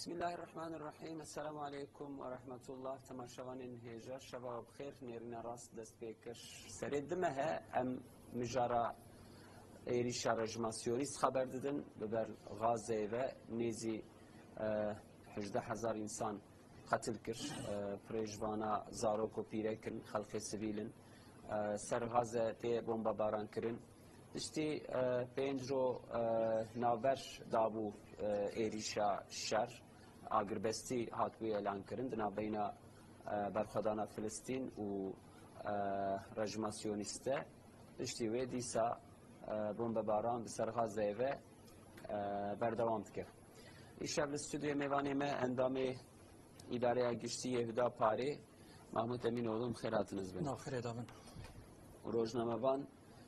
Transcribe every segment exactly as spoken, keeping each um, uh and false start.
Bismillahirrahmanirrahim. Esselamu aleykum ve rahmetullah. Temaşevanên hêja, şeva we bi xêr. Nêrîna rast dest pê kir. Serê du mehe em mijara êrîşa rejima siyonîst xeber didin. Bi ber Gazeyê ve nêzî, e, hejdeh hezar însan qetil kir. E, pirê ji vana zarok û pîrek in, xelkê sivîl in. E, ser Gaze tê bombebaran kirin. Piştî, e, pênc ro, e, navber dabû, e, êrîşa şer, agirbestî hatibû elan kirin di navbeyna, e, berxwedana Filistîn û, e, rejima siyonîst de. Piştî wê dîsa, e, bombebaran bi ser Gazeyê ve, e, berdewam dike. Îşev li stûdyoyê mêvanê me endamê Îdareya Giştî yê Huda Parê, Mahmut Emînoğlu, bi xêr hatin ez bin. Nav xêrê da bin. Rojnamevan,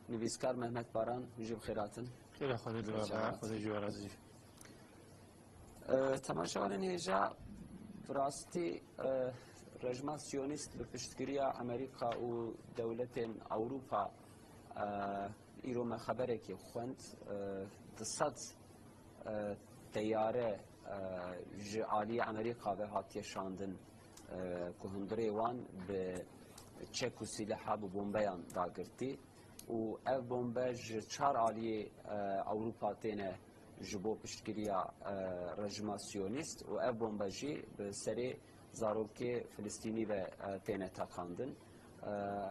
nivîskar Mehmet Baran, hûn jî bi xêr hatin. Xêra Xwedê li we be, Xwedê ji we razî. E, temaşevanên hêja, bi rastî, e, rejima siyonîst bi piştgiriya Amerîka û dewletên Ewropa, e, îro me xeberekê xwend, e, du sed, e, teyare, e, ji aliyê Amerîka ve hatiye şandin, e, ku hundirê wan bi çek û sîleha bi bombeyan dagirtî û ev bombe ji çar aliyê, e, Ewropa têne ji bo piştgiriya, e, rejima siyonîst û ev bombe jî bi serê zarokê Filistînî ve, e, têne teqandin. E,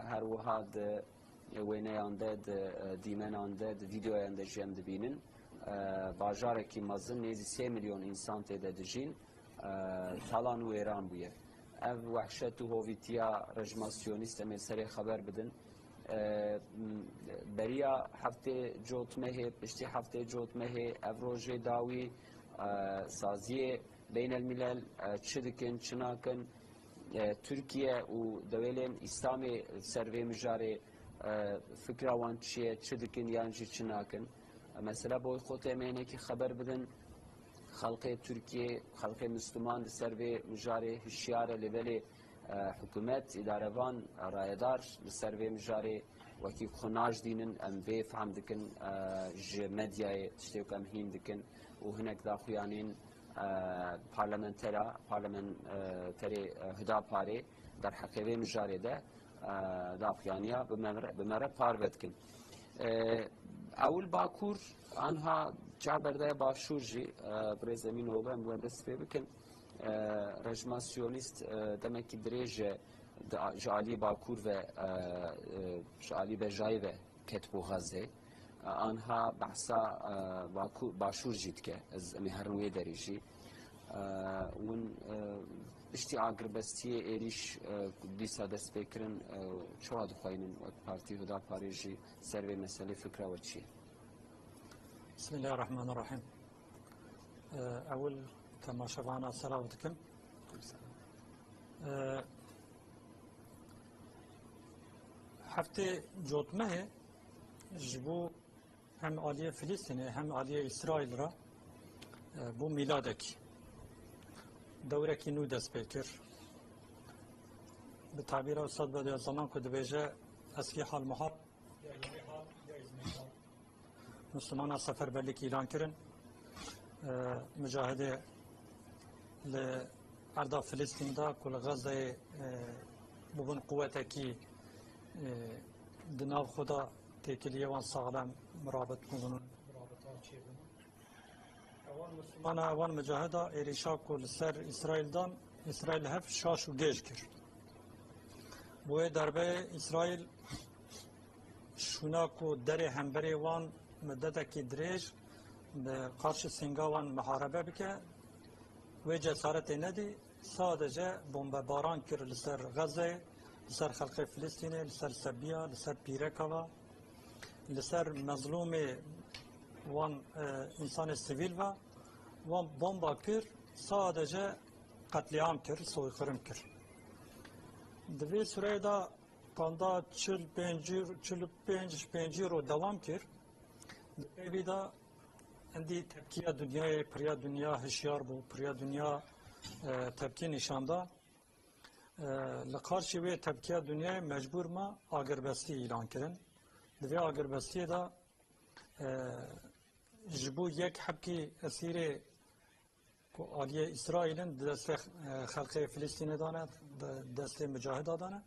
her wiha di wêneyan de, di, e, dîmenan de, di vîdeoyan de jî em dibînin, e, bajarekî mezin nêzî sê milyon însan tê de dijîn, e, talan û wêran bûye. Ev wehşet û hovîtiya rejima siyonîst em ê serê xeber bidin. E, m, beriya heftê cotmehê, piştî heftê cotmehê, ev rojê dawî, e, saziyê beynelmîlel, e, çi dikin, çi nakin, e, Tirkiye û dewêlên Îslamê ser vê mijarê, e, fikra wan çi ye, çi dikin yan jî çi nakin. E, mesela boykotê em ê hinekî xeber bidin, xelkê Tirkiye, xelkê Misliman li ser vê mijarê hişyar e, lê belê, e, hikûmet, îdarevan, e, rayedar li ser vê mijarê wekî xwe najdînin, em vê fehm dikin, e, ji medyayê tiştê ku em hîn dikin û hinek daxuyanîn, e, parlamentera, parlamenterê, e, Hudaparê derheqê vê mijarê de, e, daxuyaniya bi me re, bi me re parve dikin. E, ewil Bakur, anha çav berdaya Başûr jî, e, birêz Emînoğlu, em we dest pê bikin. E, rejima siyonîst, e, demekî dirêj e di a-, ji aliyê Bakur ve, e, e, ji alî bejayî ve ketibû Xezê. E, anha behsa, e, Baku-, Başûr jî dike. Ez, em ê herin wê derê jî. E, hûn, e, piştî agirbestiyê êrîş, e, ku dîsa dest pê kirin, e, çawa dixweynin wek partî Hudaparê jî ser vê meselê fikra we çi ye? Bismillahirrahmanirrahim. Ee, ewil temaşevana selav dikim. Ee, heftê cotmehê ji bo hem aliyê Filistînê hem aliyê Îsraîl re, e, bû mîladekî. Dewrekî nû dest pê kir. Bi tabîra Ustad Bediüzzaman ku dibêje, eskî hal muhal, ya yenî hal, ya îzmî hal. Mislimana seferberlik îlan kirin. E, mucahidê li erda Filistîn de ku li Xezeyê, e, bibin quwetekî, e, di nav xwe de têkiliyê wan saxlem mirabit bibin, mirabita çêbin. Ewan Mislimana, ewan mucahida êrîşa ku li ser Îsraîl dan, Îsraîl hev şaş û gêj kir. Bi wê derbeyê Îsraîl şûna ku derê hemberê wan midetekî dirêj bi qarşî sînga wan miharebe bike, wê cesaretê nedî, sadece bombebaran kir li ser Xezeyê, li ser xelkê Filistînê, li ser sebiya, li ser pîreka ve, li ser mezlûmê wan, e, însanê sivîl ve, wan bomba kir, sadece qetlîam kir, soykirim kir. Di vê sûreyê de Qanda çil pêncî, çil û pênc, pêncî ro dewam kir. Di pey vî de endî tepkiya dinyayê, piriya dinya hişyar bû, piriya dinya, e, tepkî nîşan da. E, li qarşî wê tepkiya dinyayê mecbûr ma agirbestî îlan kirin. Di vê agirbestiyê de, e, ji bo yek hebkî esîrê ku aliyê Îsraîlin di destê, e, xelkê Filistînê de ne, di destê micahida de ne.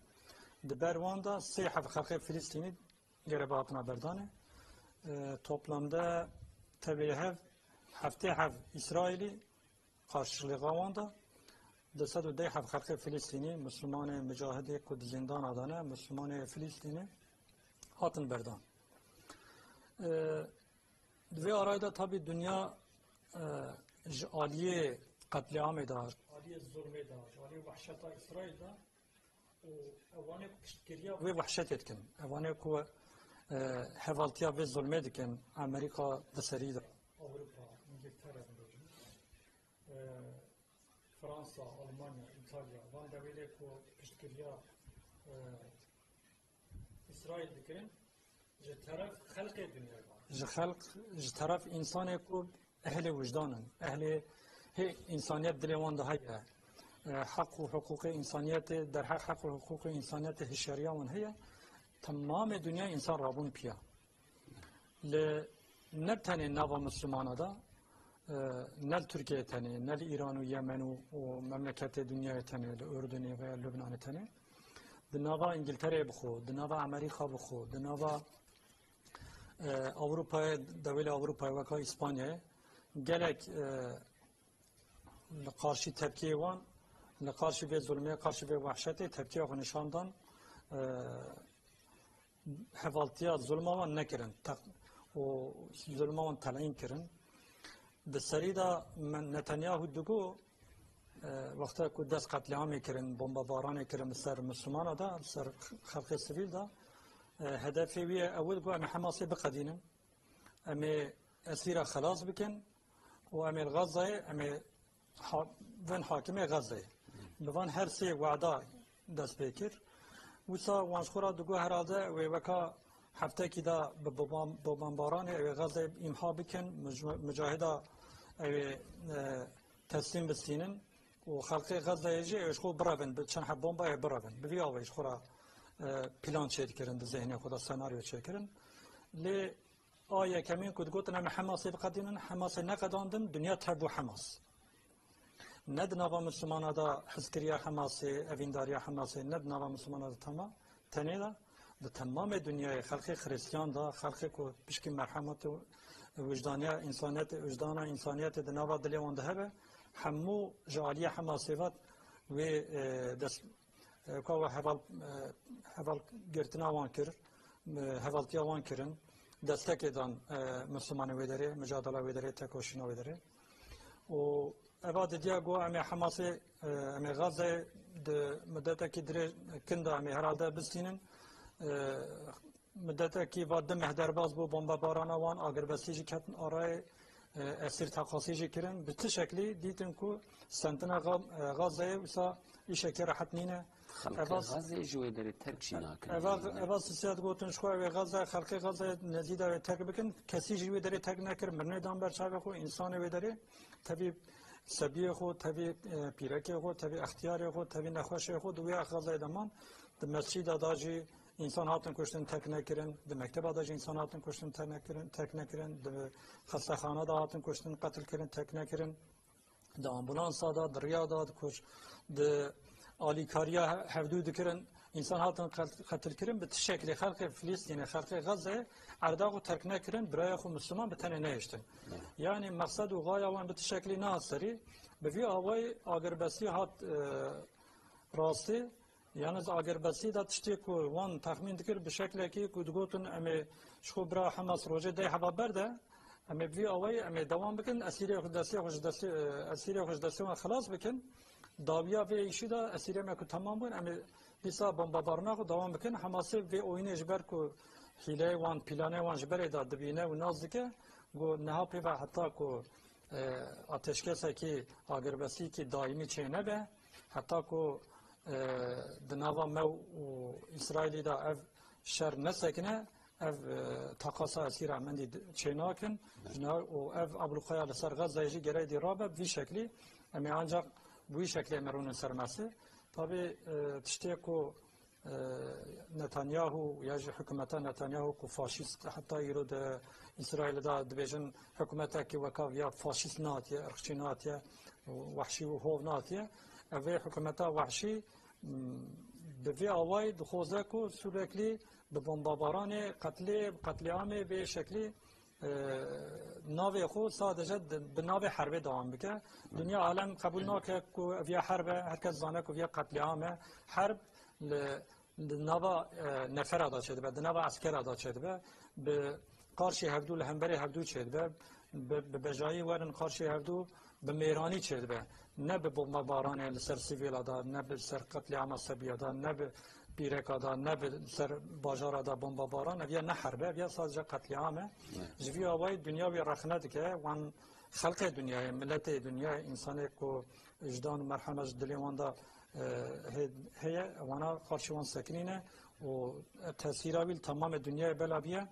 Di ber wan de sê heb xelkê Filistînî gerebe hatina berdanê. E, toplamda tevê hev, heftê heb Îsraîlî qarşiliqa wan de, di sed û deh heb xelkê Filistînî, Mislimanê, micahidê ku di zîndana de ne, Mislimanê Filistînî hatin berdan. E, di vê arayê de tabî dinya, e, ji aliyê qetlîamê de, aliyê zulmê de, ji aliyê wehşeta Îsraîl de û ewanê ku piştgiriya wê wehşetê dikin, ewanê ku, e, hevaltiya vê zulmê dikin, Amerîka di serî de. Ewropa, Îngiltere, bibêjin, e, Fransa, Almanya, Îtalya, van dewêlê ku piştgiriya, e, Îsraîl dikirin, ji teref xelkê dinyayê ve. Ji xelk, ji teref însanê ku ehlê wijdan in, ehlê hê însaniyet dilê wan de heye, e, heq û hiqûqê însaniyetê, derheq heq û hiqûqê însaniyetê hişyariya wan heye, temamê dinya însan rabûn piya. Li ne tenê nava Mislimana de, e, ne li Tirkiyeyê tenê, ne li Îran û Yemen û, û memleketê dinyayê tenê, li Urdunê veya Lubnanê tenê, di nava Îngiltereyê bixwe, di nava Amerîka bixwe, di nava, e, Ewropayê, dewlê Ewropayê weka Îspanyayê, gelek, e, li qarşî tepkiyê wan, li qarşî vê zulmê, qarşî vê wehşetê tepkiya xwe nîşan dan, e, hevaltiya zulma wan nekirin, teq-, û zulma wan telîn kirin. Di serî de me-, Netanyahu digo, e, wexta ku dest qetlîamê kirin, bombebaranê kirin bi ser Mislimana de, bi ser xelkê sivîl de, e, hedefê wî ye ewil ku em ê Hemasê biqedînin. Em ê esîra xelas bikin û em ê li Xezayê, em ê ha-, bin hakimê Xezayê. Bi van her sê wada dest pê kir. Wisa wan ji xwe re digot herhalde wê weka heftekî de bi boban-, bobanbaranê ew ê Xezayê îmha bikin, muc-, mucahida ew ê, e, teslîm bistînin û xelkê Xezayê jî ew ê ji xwe birevin, bi çend heb bombayê birevin. Bi vî awayî ji xwe re, e, plan çêdikirin, di zihnê xwe de senaryo çêkirin. Lê A yekemîn ku digotin, em ê Hemasê biqedînin, Hemasê neqedandin, dinya tev bû Hemas. Ne di nava Mislimana de hizkiriya Hemasê, evîndariya Hemasê, ne di nava Mislimana de tema, tenê de, di temamê dinyayê xelkê Xiristiyan de, xelkê ku pişkî merhemet û wijdaniya însaniyetê, wijdana însaniyetê di nava dilê wan de hebe, hemû ji aliyê Hemasê ve wê, e, dest, e, ka we heval, e, heval girtina wan kir, e, hevaltiya wan kirin, destekê dan, e, Mislimanê wê derê, micadala wê derê, tekoşîna wê derê. Û eva didiya got, em ê Hemasê, e, em ê Gazeyê di midetekî dirê kin de em ê herhalde bistînin. E, midetekî va du meh derbas bû, bombebarana wan, agirbestî jî ketin arayê, e, esîr teqasî jî kirin. Bi ti şeklî dîtin ku sentina Ga-, e, Gazeyê wisa îşekê rehet nîne. Xelkê Eva s-, Gazeyê ji wê derê terk jî nakin. Eva, yani. Eva sisiyet gotin ji xwe wê Gaze, xelkê Gaze nezî de wê terk bikin. Kesî jî wê derê terk nekir. Mirinê dan ber çavê xwe, însanê wê derê. Tevî sebiyê xwe, tevî, e, pîrekê xwe, tevî extiyarê xwe, tevî nexweşê xwe di wê Gazeyê de man. Di mescîda da jî însan hatin kuştin, terk nekirin. Di mekteba da jî însan hatin kuştin, terk nekirin, terk nekirin. Di xestexana da hatin kuştin, qetil kirin, terk nekirin. Di ambulansa da, di riya da, di kuş, di alîkariya he-, hevdû dikirin, însan hatin qet-, qetil kirin, bi ti şeklê xelkê Filistînê, xelkê Gazeyê erda xwe terk nekirin, biraya xwe Misliman bi tenê nehiştin. Evet. Yani meqsed û gaya wan bi ti şeklî nehat serî, bi vî awayî agirbestî hat, e, rastî. Yalnız agirbestî de tiştê ku wan texmîn dikir bi şeklekî ku digotin, em ê ji xwe bira Hamas rojê deh heba berde, em ê bi vî awayî em ê dewam bikin, esîrê xwe destê xwe ji destê, e, esîrê xwe ji destê wan xilas bikin. Dawiya vê îşî de esîrê me ku temam bûn, em ê dîsa bombebarina xwe dewam bikin. Hamasê vê oyunê ji ber ku hîleyê wan, planê wan ji berê de dibîne û nas dike, ku niha pê ve heta ku, e, ateşkesekî, agirbestîkî daîmî çê nebe, heta ku, e, di nava me û Îsraîlî de ev şer nesekine, ev, e, teqasa esîra mendî di-, çê nakin. Ji nav û ev ablûqeya li ser Gazayê jî gerek dî rabe, bi vî şeklî em ê ancak bi wî şeklê em ê rûnin ser mesê. Tabî, e, tiştê ku, e, Netanyahu ya jî hikûmeta Netanyahu ku faşîst heta îro di Îsraîlê de dibêjin, hikûmetekî weka ya faşîst nehatiye, irqçî nehatiye, Wehşî û hov natiye. Ev vê hikûmeta wehşî, m, bi vê awayî dixwaze ku sürekli bi bombabaranê, qetlê, qetlîamê vê şeklî, e, navê xwe sadece di, bi navê herbê dewam bike. Dinya alem qebûl nake ku ev ya herb e, herkes zane ku ev ya qetlîam e. Herb li, di nava, e, nefera de çêdibe, di nava eskera de çêdibe, bi qarşî hevdû, li hemberê hevdû çêdibe, bi, bi bejayî werin qarşî hevdû, bi mêranî çêdibe. Ne bi bombabaranê li ser sivîla de, ne bi ser qetlîama Sebiya de, ne bi pîreka de, ne bi ser bajara de bombabaran. Ev ya ne herb e, ev ya sadece qetlîam e. Ji vî awayî dinya wî rexne dike, wan xelqê dinyayê, miletê dinyayê, însanê ku wijdan û merhemet ji dilê wan de, e, hê-, heye, wana qarşî wan sekinîne û tesîra wî li temamê dinyayê bela bûye.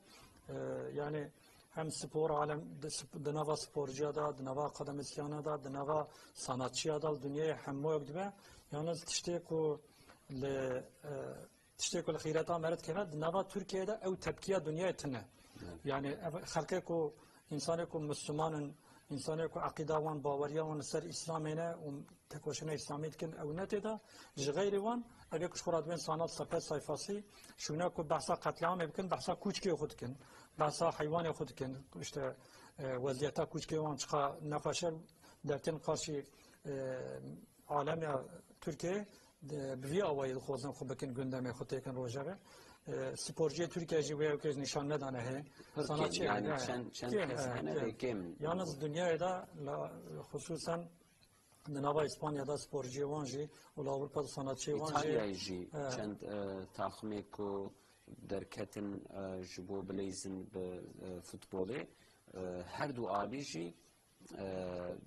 E, yani hem spor alem, di sp-, di nava sporciya de, di nava akademisyana de, di nava sanatçiya de, li dinyayê hemûyek dibe. Yalnız tiştê ku li, e, tiştê ku li xîreta me re dikeve, di nava Tirkiyeyê de ew tepkiya dinyayê tune. Evet. Yani ev xelkê ku, însanê ku Müslüman in, însanê ku eqîda wan, baweriya wan li ser Îslamê ne û tekoşîna Îslamî dikin, ew ne tê de. Ji xeyrî wan, ev ê ku ji xwe re dibên sanat sepet sayfasî, şûna ku behsa qetlîamê bikin, behsa kûçkê xwe dikin, behsa heywanê xwe dikin, işte, e, weziyeta kûçkê wan çiqa nexweş e, dertên qarşî, e, alemiya Tirkiyeyê, e, bi vî awayî dixwazin xwe bikin gündemê xwe têkin rojeve. E, sporciyê Tirkiye jî wê ew kêj nîşan nedane hê. Sanatçiyê yani hene, çend, çend kes hene, lê kêm in. Yalnız dinyayê de la, xusûsen di nava Îspanya de sporciyê wan jî û li Ewropa de sanatçiyê wan jî. Îtalyayê jî çend, e, taximê ku derketin, e, ji bo bileyzin bi, e, futbolê, e, her du alî jî e,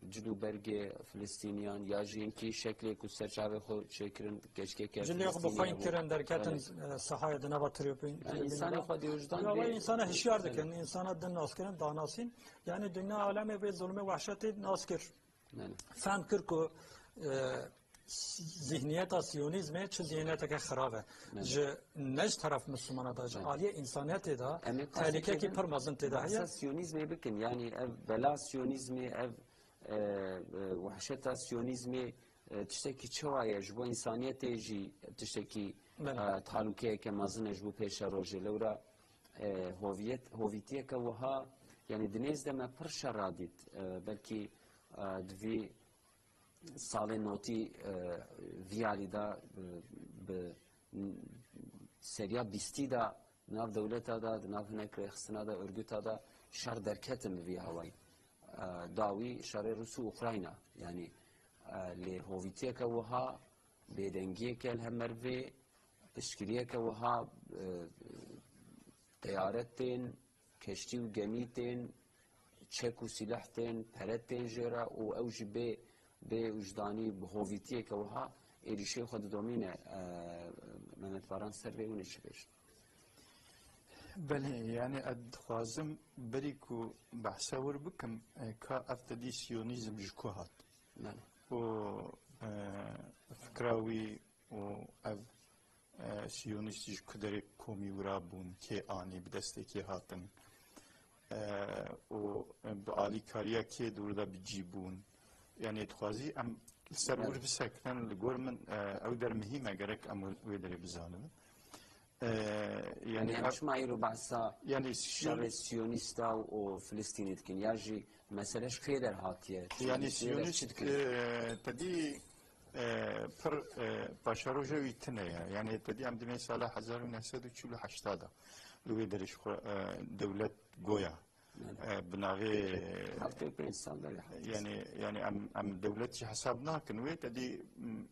cil û bergê Filistîniyan ya jî hinkî şeklê ku ser çavê xwe çêkirin, keçikeke Filistînî hebû. Cilê xwe bi xwe kirin derketin, e, sahayê di nava tribûn-, Yani tribûnê însanê de. Xwedî wijdan Ya, bê. Vay, însana hişyar dikin, însana din nas kirin, danasîn. Yani dinya alemê vê zulmê wehşetê nas kir. Belê. Fehm kir ku, e, s-, zihniyeta siyonîzmê çi zihniyeteke xirab e. Belê. Ji, ne ji teref Mislimana de, ji aliyê însaniyetê de tehlîkekî pir mezin tê de heye. Em ê qasî kevin, behsa siyonîzmê bikin. Yani ev bela siyonîzmê, ev, e, e, wehşeta siyonîzmê, e, tiştekî çawa ye? Ji bo însaniyetê jî tiştekî, belê, e, talûkeyeke mezin e ji bo pêşerojê. Lewra, e, hoviyet, hovîtiyeke wiha, yani di nêz de me pir şer radît. E, belkî, e, di vî salê notî, e, vî alî de, e, bi seriya bîstî de di nav dewleta de, di nav hinek rêxistina de, örgüta de şer derketin bi vî hawayî. E, dawî şerê Rûs û Ukrayna, yanî, e, lê hovîtiyeke wiha, bêdengiyeke li hemer vê, piştgiriyeke wiha, e, teyaret tên, keştî û gemî tên, çek û sîleh tên, pere tên jê re û ew jî bê, bê wijdanî, bi hovîtiyeke wiha êrîşê xwe didomîne. E, Mehmet Baran, ser vê hûn ê çi bêjin? Belê, yani ez dixwazim berî ku behsa wir bikim, e, ka ev tedî siyonîzm ji ku hat? Belê. Û, e, fikra wî û ev, e, siyonîst ji ku derê komî wira bûn, kê anî, bi destê kê hatin, e, û bi alîkariya kê di wir de bi cî bûn. Yanî dixwazî em li ser wir bisekinin, li gor min, e, ew der muhîm e, gerek em wê derê bizanibin. E, yanî Yanî em ev çima îro behsa yanî şerê siyonîsta û Filistînê dikin? Ya jî mesele ji kê derhatiye? Yanî siyonîst, çi dikin? E, tedî, e, pir, e, paşeroja wî tune ye. Yanî tedî em dimê sala hezar û neh sed û çil û heşta de li wê derê ji xwe, e, dewlet goya. Yani, e, bi navê heftê û pênc sal derê hat. Yanî, yanî em, em dewlet jî hesab nakin wê, tedî, m,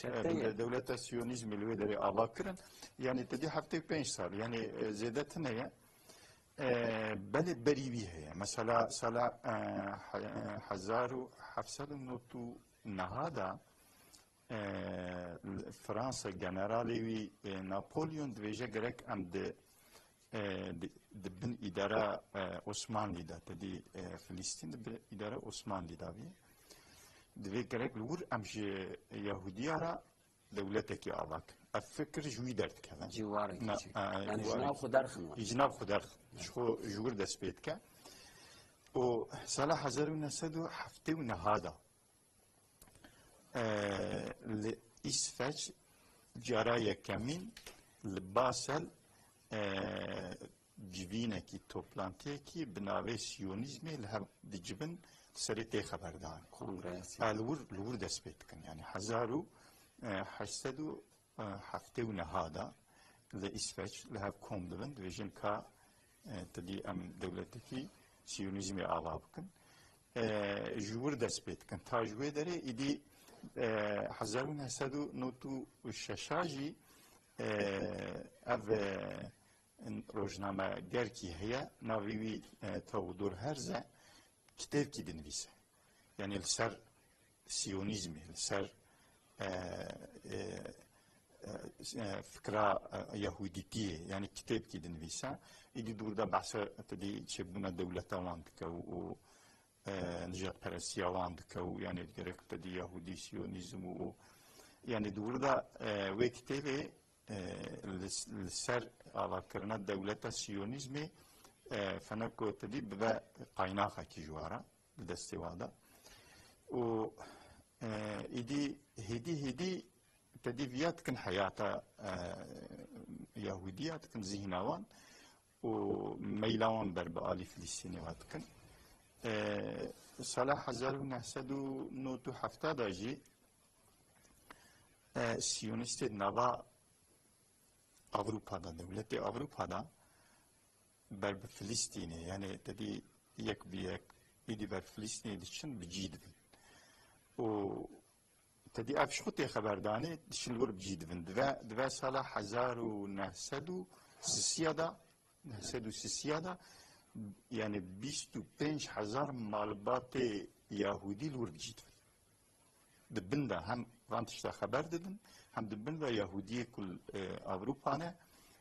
e, dewleta siyonîzmê li wê derê ava kirin. Yanî tedî heftê û pênc sal. Yanî, e, zêde tune ye. E, belê berî wî heye. Mesela sala, e, he-, e, hezar û heft sed û nod û neha de, e, Fransa generalê wî, e, Napolyon dibêje gerek em di, e, di, di bin îdara, e, Osmanlî de, te dî, e, Filistîn di bin îdara Osmanlî de bî. Divê gerek li wir em ji Yahudiya re dewletekî ava kin. Ev fikir ji wî derdikeve. Cîwarekî çêke. E, yani ji nav xwe derxin we. Ji nav xwe derxin. Ji xwe ji wir dest pê dike. Û sala hezar û neh sed û heftê û neh de, e, li Îsveç cara yekemîn li Basel, e, civînekî, toplantiyekî bi navê Siyonîzmê li hev dicivin, li serê tê xeberdan. Kongreyê Siyonîzmê. E, li wir, li wir dest pê dikin. Yani hezar û heşt sed û heftê û neh de li Îsveç li hev kom dibin, dibêjin ka, e, tedî em dewletekî Siyonîzmê ava bikin. E, ji wir dest pê dikin. Ta ji wê derê îdî, e, hezar û neh sed û nod û şeş jî, e, ev, e, rojnamegerkî heye, navê wî, e, Theodor Herz e, kitêbkî dinivîse. Yani li ser Siyonîzmê, li ser, e, e, e, e, fikra, e, Yahudîtiyê, yani kitêbkî dinivîse. Îdî dûr de behsa tedî çêbûna dewleta wan dike û, û, e, nijadperestiya wan dike û yani gerek tedî Yahudî, Siyonîzm û, û yani dûr de, e, wê kitêbê, e, li, li ser avakirina dewleta Siyonîzmê, e, feneko tedî bibe qaynaxekî ji wara. Di destê wan de. Û, e, îdî hêdî hêdî tedî viya dikin heyata, e, Yahûdiya dikin zîhna wan û meyla wan ber bi alî Filistînê ve dikin. E, sala hezar û neh sed û nod û heft de jî, e, Siyonîstê di nava Ewropa de, dewletê Ewropa de ber bi Filistînê, yani tedî yek bi yek, êdî ber Filistînê diçin, bi cî dibin. Û tedî ev ji xwe tê xeberdanê, diçin li wir bi cî dibin. Dive, dive sala hezar û neh sed û sisiya de, neh sed û sisiya de, yani bîst û pênc hezar malbatê Yahûdî li wir bi cî dibin. Di bin de hem van tişta xeber didin, hem di bin de Yahudiyê ku li, e, Ewropa ne,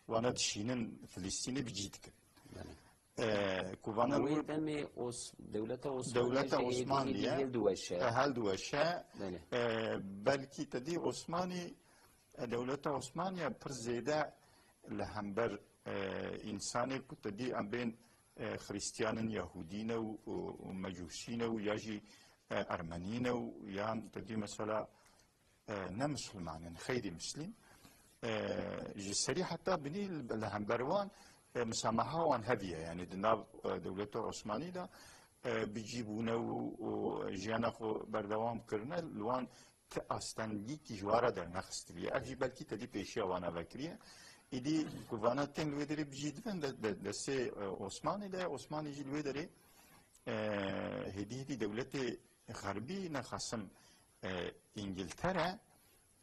wana dişînin Filistînê bi cî dikin. Belê. E, ku vana Wê wî demê Os-, dewleta Osmanî dewleta jî Osmanî hêdî ye. Hêl diweşe. E, hel diweşe. Belê. E, belkî te dî Osmanî, e, dewleta Osmanî ya pir zêde li hember, e, însanê ku te dî em bên, e, Xrîstiyan in, Yahûdî ne û, û, û Mecûsî ne û ya jî, e, Ermenî ne û yan te dî mesela, e, ne Misilman in, xeyrî Mislîm. E, ji serî heta binî li, li hember wan, e, misamaha wan heviye. Yani di nav, e, dewleta Osmanî de, e, bi cî bûne û, û jiyana xwe berdewam kirine, li wan ti astengîkî ji wara dernexistibî. Ev jî belkî tedî pêşiya wana vekiriye. Îdî ku vana tên li wê derê bi cî dibin de, de, destê, e, Osmanî de, Osmanî jî li wê derê, e, hêdî hêdî dewletê xerbî nexasim, e, Îngiltere,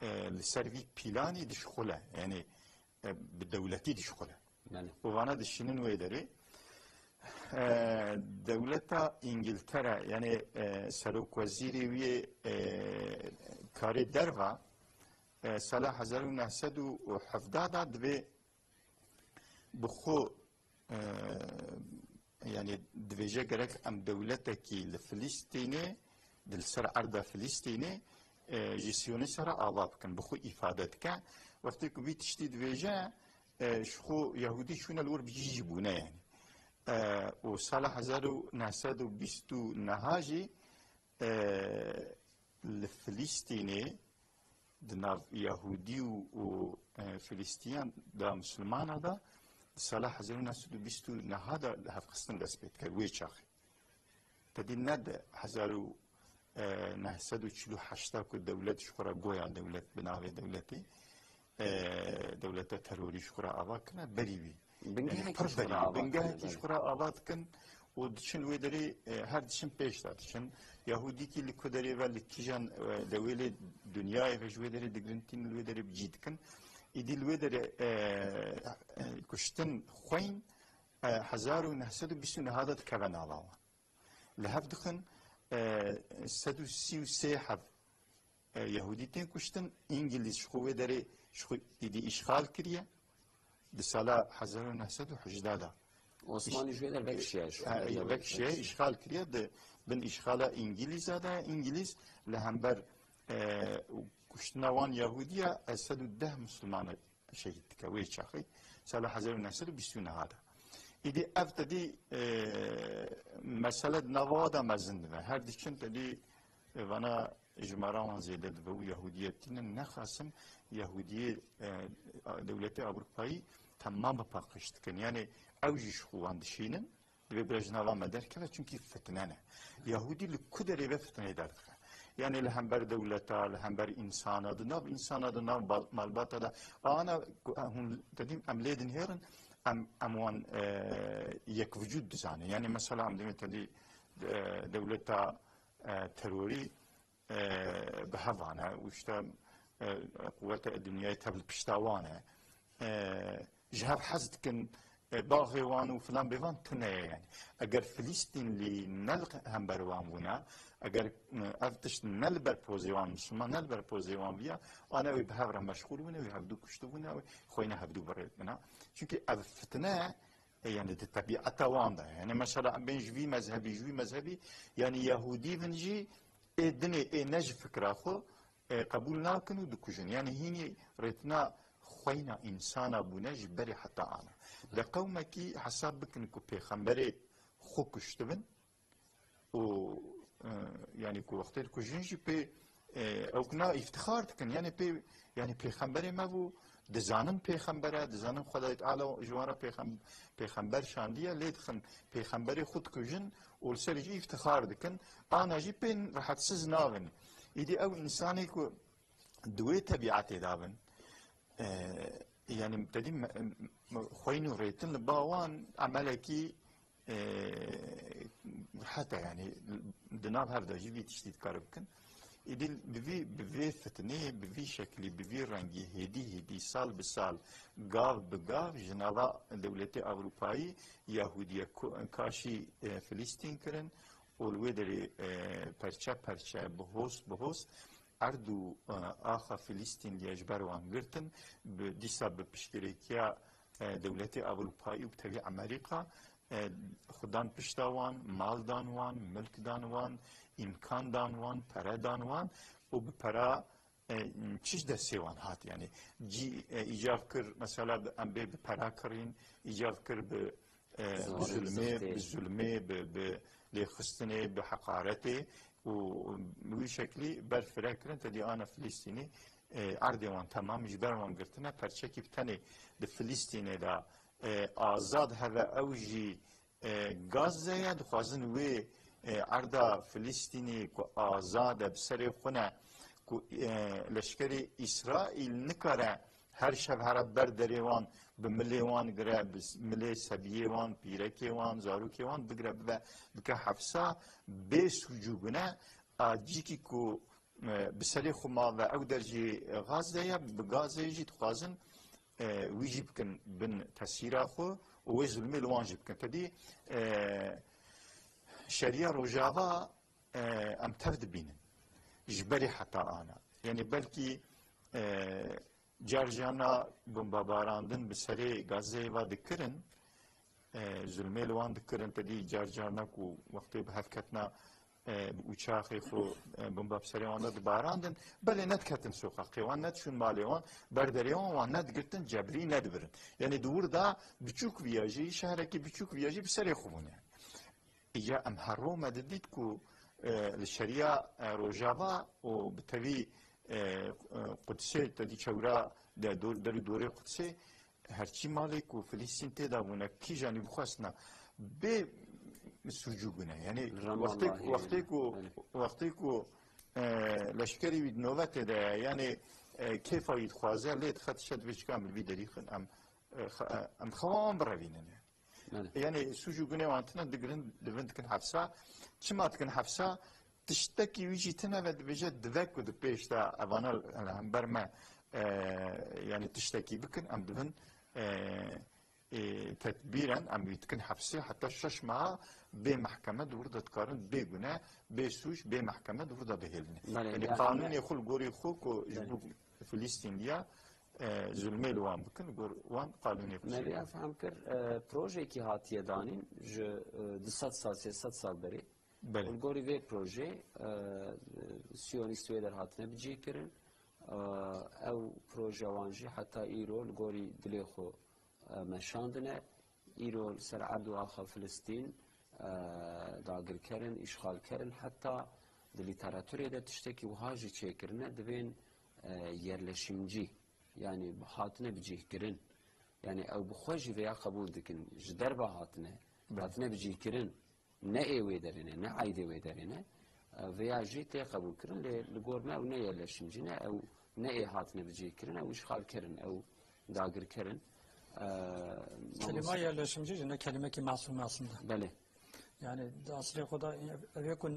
e, li ser vî pîlanî dişixule. Yani, e, bi dewletî dişixule. Belê. Û vana dişînin wê derê. E, dewleta Îngiltere, yani, e, serokwezîrê wî yê, e, karê derva, e, sala hezar û neh sed û hevdeh de divê bi xwe, e, yani divêje gerek em dewletekî li Filistînê, di li ser erda Filistînê, e, ji Siyonîsta re ava bikin, bi xwe îfade dike. Wextê ku vî tiştî divêje, e, ji xwe Yahûdî çûne li wir bi cî jî bûne yani. E, û sala hezar û neh sed û bîst û neh jî, e, li Filistînê di nav Yahûdî û, û, e, Filistîyan da Misilmana da di sala hezar û neh sed û bîst û neh de li hevxistin dest pê dike wê çaxê. Tedî ne di hezar û neh sed û çil û heşt ku dewlet ji xwe re goya dewlet bi navê dewletê, e, dewleta terorî ji xwe re ava kirine, berî wî. Bingehekî ji xwe re ava dikin, bingehekî ji xwe re ava dikin û diçin wê derê, e, her diçin pêş de diçin. Yahûdîkî li ku derê ve, li kîjan, e, dewêlê dinyayê ve ji wê derê digirintîn, li wê derê bi cî dikin. Îdî li wê derê, e, e, kuştin xweyn, e, hezar û neh sed û bîst û neh de dikeve nava wan. Li hev dixin, e, sed û sî û sê heb, e, Yahûdî tên kuştin, Îngilîz ji xwe wê derê ji xwe îdî îşxal kiriye. Di sala hezar û neh sed û hejdeh de. Osmanî ji wê der vekişiye, ji xwe, e, vekişiye, îşxal kiriye. Di bin îşxala Îngilîza de, Îngilîz li hember, e, kuştina wan Yahûdiya, e, sed û deh Misilmana şehîd dike wê çaxê. Sala hezar û neh sed û bîst û neh de. Îdî ev tedî, e, mesele di nava de mezin dibe. Her diçin tedî, e, vana Jimara wan zêde dibe û Yahûdiyê tînin, nexasim Yahûdiyê, e, dewletê Ewropayî temam bi paqij dikin. Yani ew jî ji xwe wan dişînin, divê bira ji nava me derkeve, çunkî fitne ne. Yahûdî li ku derê be fitneyê derdixe. Yani li hember dewleta, li hember însana, di nav însana, di nav bal-, malbata de. Ana ku hûn te dîm em lê dinhêrin, em, em wan, e, yek vücud dizanin. Yani mesela em dîm te dî, e, dewleta, e, terorî, e, bi hev ane û işte, e, quwete dinyayê tev li pişta wan e. E, ji hev hez dikin, e, baxê wan û filan bêvan tune ye yani. Eger Filistînlî ne li hember wan bûna, eger, e, ev tişt ne li ber pozê wan, Misliman ne li ber pozê wan biya, ane wê bi hev re meşxûl bûne, wê hevdû kuştibûne, wê xweyne hevdû birêdbina. Çunkî ev fitne, e, yani di tebiata wan de. Yani mesela em bên ji vî mezhebî, ji vî mezhebî, yani Yahûdî bin jî ê dinê, ê ne ji fikra xwe, e, qebûl nakin û dikujin. Yani hînî rêtina xweyna însana bûne ji berê heta ana. De qewmekî hesab bikin ku pêxemberê xwe kuştibin û, e, yani ku wextê dikujin jî pê, e, ew na îftixar dikin. Yani pê, yani pêxemberê me bû, dizanin pêxember e, dizanin Xwedayê Teala ji wan re pêxem-, pêxember şandiye, lê dixin pêxemberê xwe dikujin û li ser jî îftixar dikin. Ana jî pê rehetsiz nabin. Îdî ew însanê ku di wê tebiatê de bin, e, yani te dî me-, me-, xweyn û rêtin li ba wan emelekî, e, rehet e, yani di nav hev de jî vî tiştî dikare bikin. Îdî bi vî, bi vê fitneyê, bi vî şeklî, bi vî rengî, hêdî hêdî, sal bi sal, gav bi gav ji nava dewletê Ewropayî Yahûdiye ku-, kaşî, e, Filistîn kirin û li wê derê, e, perçe perçe, bihost bihost erd û, e, axa Filistînliye ji ber wan girtin, bi, dîsa bi piştgirêkiya, e, dewletê Ewropayî û bi tevî Amerîka, e, xwe dan pişta wan, mal dan wan, milk dan wan, îmkan dan wan, pere dan wan û bi pera, e, çi ji destê wan hat, yani cî, e, îcar kir, mesela bi, em bê bi pera kirîn, îcar kir bi, e, bi Zarê zulmê, zixtê. Bi zulmê, bi, bi lêxistinê, bi heqaretê û bi wî şeklî ber fire kirin, te dî ana Filistînî, e, erdê wan temam ji ber wan girtine, perçekî bi tenê di Filistînê de, e, azad heve ew jî, e, Gazze ye, dixwazin wê, e, erda Filistînî ku azad e bi serê xwe ne, ku, e, leşkerê Îsraîl nikare her şev here ber derê wan, bi milê wan gire, bi s-, milê sebiyê wan, pîrekê wan, zarokê wan bigire bibe, bike hefsa, bê sûc û gune, a cîkî ku, e, bi serê xwe ma ve ew der jî Gazze ye, bi Gazze jî dixwazin, e, wî jî bikin bin tesîra xwe û wê zulmê li wan jî bikin. Te dî, e, şeriya Rojava, e, em tev dibînin. Ji berê heta ana. Yani belkî, e, car carna bombabarandin bi serê Gazeyê ve dikirin, e, zulmê li wan dikirin, te dî car carna ku wextê bi hev ketina, e, bi uçaxê xwe, e, bomba bi serê wan de dibarandin, belê nediketin soqaqê wan, nedişûn malê wan, ber derê wan, wan nedigirtin, cebrî nedibirin. Yani di wir de biçûk viya jî, şehrekî biçûk viya jî bi serê xwe bûne. Îca em her ro me didît ku, e, li şeriya, e, Rojava û bi tevî, e, e, Qudsê, te dî çewra de dor-, der û dorê Qudsê, herçî malê ku Filistîn tê de bûne, kîjanî bixwestina bê sûc û gune. Yani Rema wextê, Allahê wextê ku, belê. Wextê ku, e, leşkerî wî di novetê de ye, yani, e, kêfa wî dixwaze, lê dixe dişe divê çikan bi vî derî xin, em, e, xe-, e, em xewa wan birevînin. Belê. Yani sûc û gunê wan tine digirin, divin dikin hefsa. Çima dikin hefsa? Tiştekî wî jî tine ve dibêje dive ku di pêş de evana li hember me, e, yani tiştekî bikin, em divin, e, e, tedbîren em wî dikin hefsê heta şeş meha bê mehkeme di wir de dikarin bê gune, bê sûc, bê mehkeme di wir de bihêlin. Belê, Yani ya qanûnê xwe li gorî xwe ku ji Belê. bo Filistîniya, e, zulmê li wan bikin, li gor wan qanûnê xwe Me çêkin. Vêya fehm kir, e, projeyekî hatiye danîn ji, e, du sed sal, sê sed sal berê. Belê. Û li gorî vê projê, e, Siyonîst wê der hatine bicihkirin. E, ew proje wan jî heta îro li gorî dilê xwe, e, meşandine. Îro li ser erd û axa Filistîn, e, dagirkerin, îşxalkerin, heta Di lîteraturê de tiştekî wiha jî çêkirine, divên, e, yerleşimcî, yanî hatine bicihkirin. Yanî ew bi xwe jî vêya qebûl dikin. Ji derve hatine, Belê. hatine bicihkirin. Ne ê wê derê ne, ne aîdê wê derê ne. E, vêya jî tê qebûlkirin, lê li gor me ew ne yerleşimcî ne, ew ne ê hatine bicihkirin, ew îşxalker in, ew dagirker in. E, Kelîma mamoste- yerleşimci jî ne kelîmekî masûm e aslında. Belê. Yani di aslê xwe de ev ê ku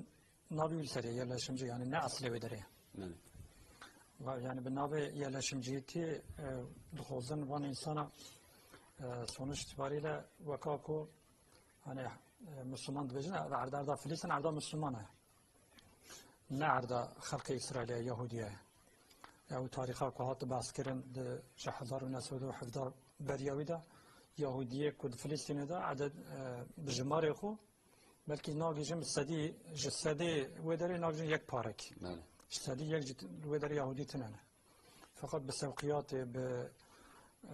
navê wî li serê yerleşimci, yani ne aslê wê derê. Belê. Va-, yani bi navê yerleşimciyetî, e, dixwazin van insana, e, sonuç itibariyle weka ku hani, e, Müslüman dibêjin, ev erda, erda Filistin erda Müslüman e. Ne erda xelkê Îsraîlê, Yahûdî ye. Ew tarîxa ku hat behs kirin di ji hezar û neh sed û hevdeh beriya wî de, Yahûdiyê ku di Filistînê de edet, e, bi jimarê xwe belkî nagihîjin bi sedî, ji sedê wê derê nagihîjin yek parek. Belê. Ji sedî yek jî t-, wê derê Yahûdî tine ne. Feqet bi sewqiyatê, bi,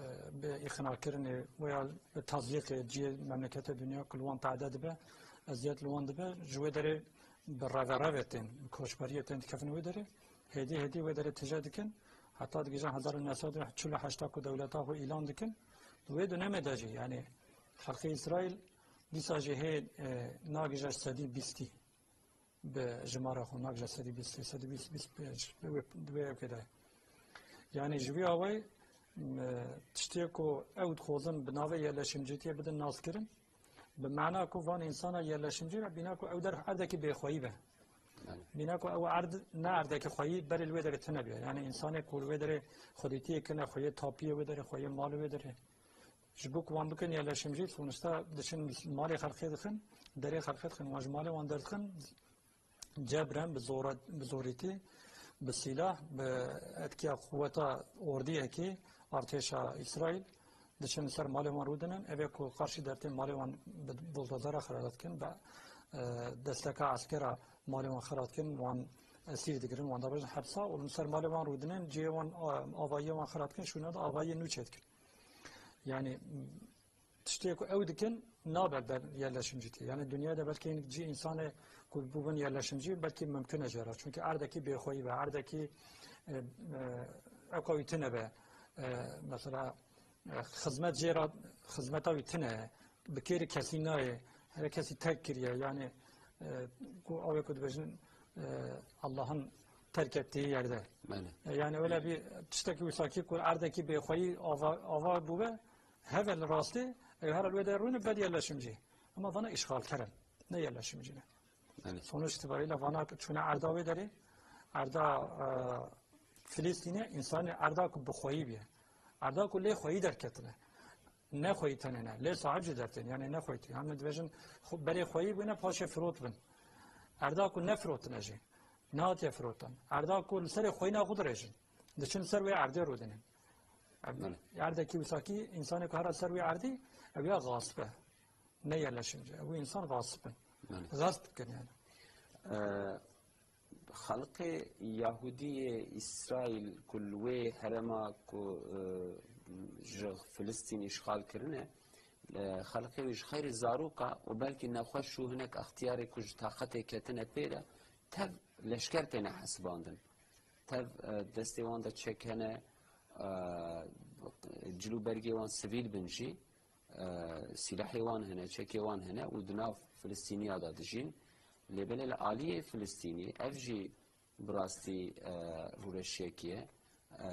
e, bi îxnakirinê, weya bi tazyîqê cihê memleketê dinya ku li wan tade dibe, eziyet li wan dibe, ji wê derê bi reverevê tên, bi koçberiyê tên dikevin wê derê, hêdî hêdî wê derê tije dikin, heta digihîjin hezar û neh sed û çil û heşta ku dewleta xwe îlan dikin. Di wê dönemê de jî, yanî xelkê Îsraîl dîsa jî hê, e, nagihîje sedî bîstî. Bi jimara xwe nagihîje sedî bîst, sedî bîst, bîst pênc, bi wê, di wê yekê de. Yanî ji vî awayî, m, tiştê ku ew dixwazin bi navê yerleşimcîtiyê bidin naskirin, bi mana ku van însana yerleşimcî re bîna ku ew der erdekî bêxweyî be. Belê. Bîna ku ew erd ne erdekî xweyî berê li wê derê tune bûye. Yanî însanê ku li wê derê xwedîtiyê kine, xweyê tapiyê wê derê, xweyê malê wê derê. Ji bo ku wan bikin yerleşimcî, sonuçta diçin malê xelkê dixin, derê xelkê dixin, wan ji malê wan derdixin, cebren bi zora-, bi zorîtî, bi sîlah, bi etkiya quweta ordiyekî, artêşa Îsraîl, diçin li ser malê wan rûdinin, evê ku qarşî dertên malê wan bi buldozera xira dikin, bi, e, desteka eskera malê wan xira dikin, wan esîr digirin, wan dabêjin hepsa û li ser malê wan rûdinin, cihê wan, e, avayiyê wan xira dikin, şûna de avayiyê nû çêdikin. Yani, tiştê ku ew dikin, nabe ber-, yerleşimcîtî. Yani, dinyayê de belkî hinek cî însanê ku bûbin yerleşimcî, belkî mimkun e jê re. Çunkî erdekî bêxweyî be, erdekî, e, e, ewka wî tune be. E, mesela, e, xizmet jê re, xizmeta wî tune ye. Bi kêrî kesî nayê. Her kesî terk kiriye. Yani, e, ku ew ê ku dibêjin, e, Allah'ın terk ettiği yerde. Belê. E, yani öyle bir tiştekî wisa ki ku erdekî bêxweyî ava, ava bûbe, hevel rastî, e, her wê de rûne ber yerleşimcî. Ama vana işgalker in, ne yerleşimcî ne. Belê. Sonuç itibariyle vana çûne erda wê derê, erda, e, Filistînê, însanê erda ku bi xweyî bûye. Erda ku lê xweyî derketine. Ne xweyî tenê ne. Lê sahib jî dertên, yani ne xweyî tenê. Em dibêjin, xwe-, berê xweyî bûne, paşê firot bin. Erda ku ne firotine jî. Nehatiye firotan. Erda ku li serê xweyîna xwe dirêjin. Diçin ser wê erdê rûdinin. Erd-, Belê. Erdekî wisa ki, însanê ku hera ser wê erdî, ew ya gasp e. Ne yerleşimci. Ew însan gasp in. Belê. Gasp dikin yani. Ee, Xelkê Yahudiyê Îsraîl ku li wê herêma ku, e, ji Filistîn îşxal kirine, e, xelkê wî ji xeyrî zaroka û belkî nexweş û hinek extiyarê ku ji taqetê ketine pê de, tev leşker têne hesibandin. Tev, e, destê wan de çek hene, e, cil û bergê wan sivîl bin jî, e, sîlehê wan hene, çekê wan hene û di nav Filistîniya de dijîn. Lê belê li aliyê Filistînî ev jî bi rastî, e, rûreşiyekî ye. E,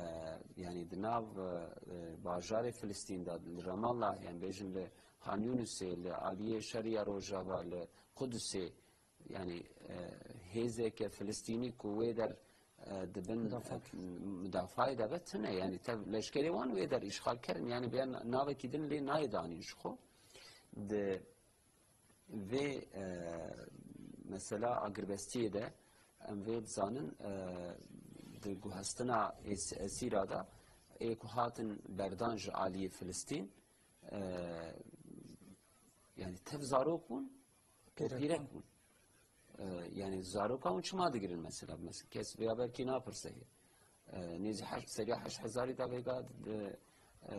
yanî di nav, e, bajarê Filistîn de, li Ramallah, yani bêjin li Han Yunusê, li aliyê Şeriya Rojava, li Qudusê, yani, e, hêzeke Filistînî ku wê der, e, dibin, Mudafaa. e, mudafayê de be tune. Yani tev leşkerê wan wê der îşxal kerin. Yani bêya na-, navekî din lê nayê danîn ji xwe. Di vê, e, mesela agirbestiyê de em vê dizanin, e, di guhestina ês-, esîra de ê ku hatin berdan ji aliyê Filistîn, e, yani tev zarok bûn û Pîrek pîrek bûn. bûn. E, yani zaroka hûn çima digirin mesela? Mes-, kes vêya belkî napirse. E, nêzî heşt, seriya heşt hezarî de vêga di, e,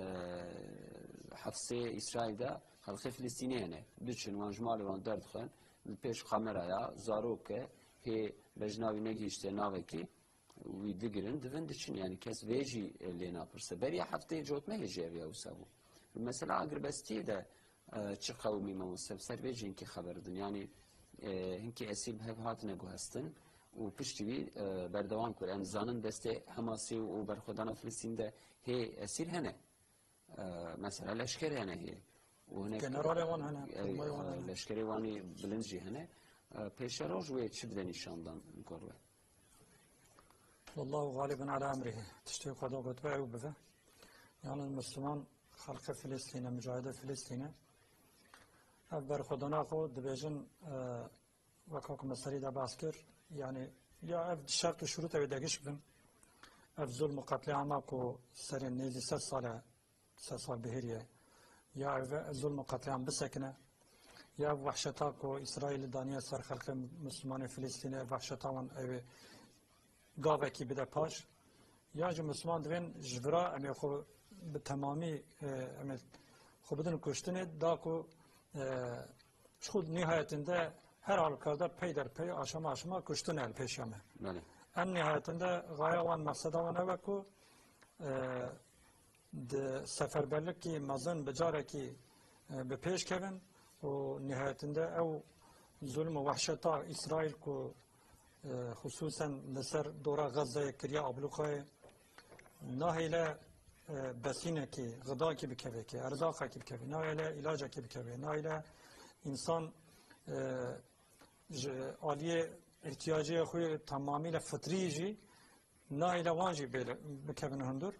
hefsê Îsraîl de xelkê Filistînê hene. Diçin wan ji malê wan derdixin, li pêş kameraya zarok e, hê bejna wî negihîşte navekî, wî digirin, divin diçin. Yani kes vê jî, e, lê napirse. Beriya heftê cotmehê jî ev ya wisa bû. Mesela agirbestiyê de, e, çi qewimî mamoste, bi ser vê jî hinkî xeber din. Yani, e, hinkî esîr bi hev hatine guhestin û piştî wî, e, berdewam kir. Em zanin destê Hemasê û berxwedana Filistîn de hê esîr hene. E, mesela leşkerê hene hê. Û hinek, Generalê wan hene, e, kurmayê wan e, hene. Leşkerê wan ê bilind jî hene. E, pêşeroj wê çi bide nîşandan li gor we? Wallahu galibun ala emrihi. Tiştê Xweda gotbe ew bibe. Yani Müslüman xelqê Filistîne, mücahide Filistîne. Ev berxwedana xwe dibêjin, e, weka ku me serî de behs kir, yani ya ev şert û şurût ew ê degiş bin. Ev zulm û qetlîama ku serê nêzî sed sal e, sed sal bihêriye, ya ev zulm û qetlîam bisekine, ya ev wehşeta ku Îsraîlî daniye ser xelqê Müslümanê Filistînê, ev wehşeta wan ew ê gavekî bide paş. Ya jî Müslüman divên ji vira em ê xwe bi temamî, e, em ê xwe bidin kuştinê, da ku, e, ji xwe nihayetinde her halükarda peyderpey, aşama aşama kuştin e li pêşiya me. Belê. Em nihayetinde gaya wan, meqseda wan ew e ku, e, di seferberlikî mezin bi carekî, e, bi pêş kevin û nihayetinde ew zulm û wehşeta Îsraîl ku, e, xusûsen li ser dora Xezzeyê kiriye ablûkayê, nahêle, e, besînekî, xidakî bikeve kê, erzaqekî bikeve, nahêle îlacekî bikeve, nahêle însan, e, ji aliyê ihtiyacê xwe yê temamîle fitrî jî nahêle wan jî bêle bikevin hundir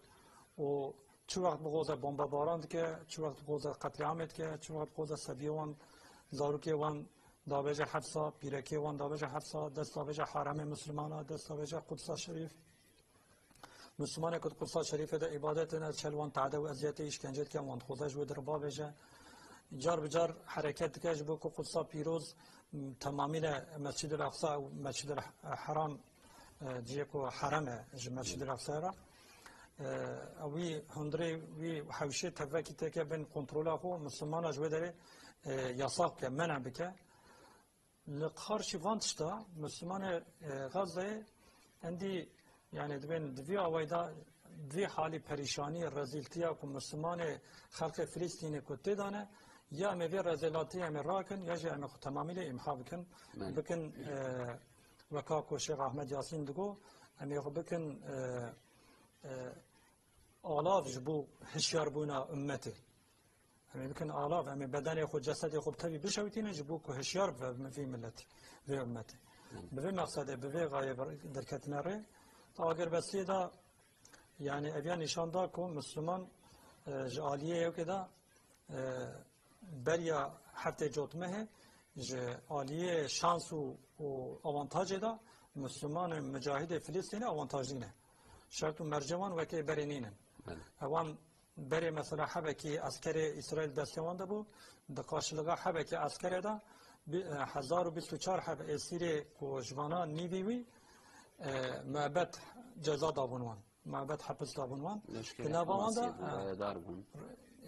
û çi wext bixwaze bombebaran dike, çi wext bixwaze qetlîamê dike, çi wext bixwaze sebiyê wan, zarokê wan dabêje hefsa, pîrekê wan dabêje hefsa, dest dabêje heremê Mislimana, dest dabêje Qudsa Şerîf. Mislimanê ku di Qudsa Şerîfê de îbadet dine, çel wan tade û eziyetê, îşkence dike, wan dixwaze ji wê dira bavêje. Car bi car hereket dike ji bo ku Qudsa Pîroz, m, temamîle Mescid-ul Aqsa û Mescid-ul Heram, e, cihê ku herem e ji Mescid-ul Aqsayê re. E, wî hundirê wî hewşê tevekî têke bên kontrola xwe, Mislimana ji wê derê, e, yasax bike, mene bike. Li qarşî van tişta Mislimanê, e, Xezzeyê endî, yani dibên di vî awayî de, di vî halî perîşanî, rezîltiya ku Mislimanê xelkê Filistînê ku tê de ne, ya em ê vê rezîlatiyê em ê rakin, ya jî em ê xwe temamî lê îmha bikin. Belê. Bikin, e, weka ku Şêx Ahmed Yasîn digo, em ê xwe bikin, e, e, alav ji bo hişyarbûna ummetê. Em ê bikin alav, em ê bedenê xwe, cesedê xwe bi tevî bişewitînin ji bo ku hişyar bibe vî milletî, vê ummetê. Bi vê mexsedê, bi vê gayê bir-, derketine rê. Di agirbestiyê de, yani ev ya nîşan da ku Misliman, e, ji aliyê yekê de, e, beriya heftê cotmehê ji aliyê şans û, û avantajê de Mislimanên micahidê Filistînê avantajlî ne. Şert û mercê wan wekê berê nînin. Belê. Ewan berê mesela hebekî eskerê Îsraîl destê wan de bû, di qarşiliga hebekî eskerê de bi-, e, hezar û bîst û çar heb êsîrê ku ji vana nîvî wî, e, muebet ceza dabûn wan. Muebet hepis dabûn wan. Leşkerê Di nava wan de, Hamasê e, daredar bûn.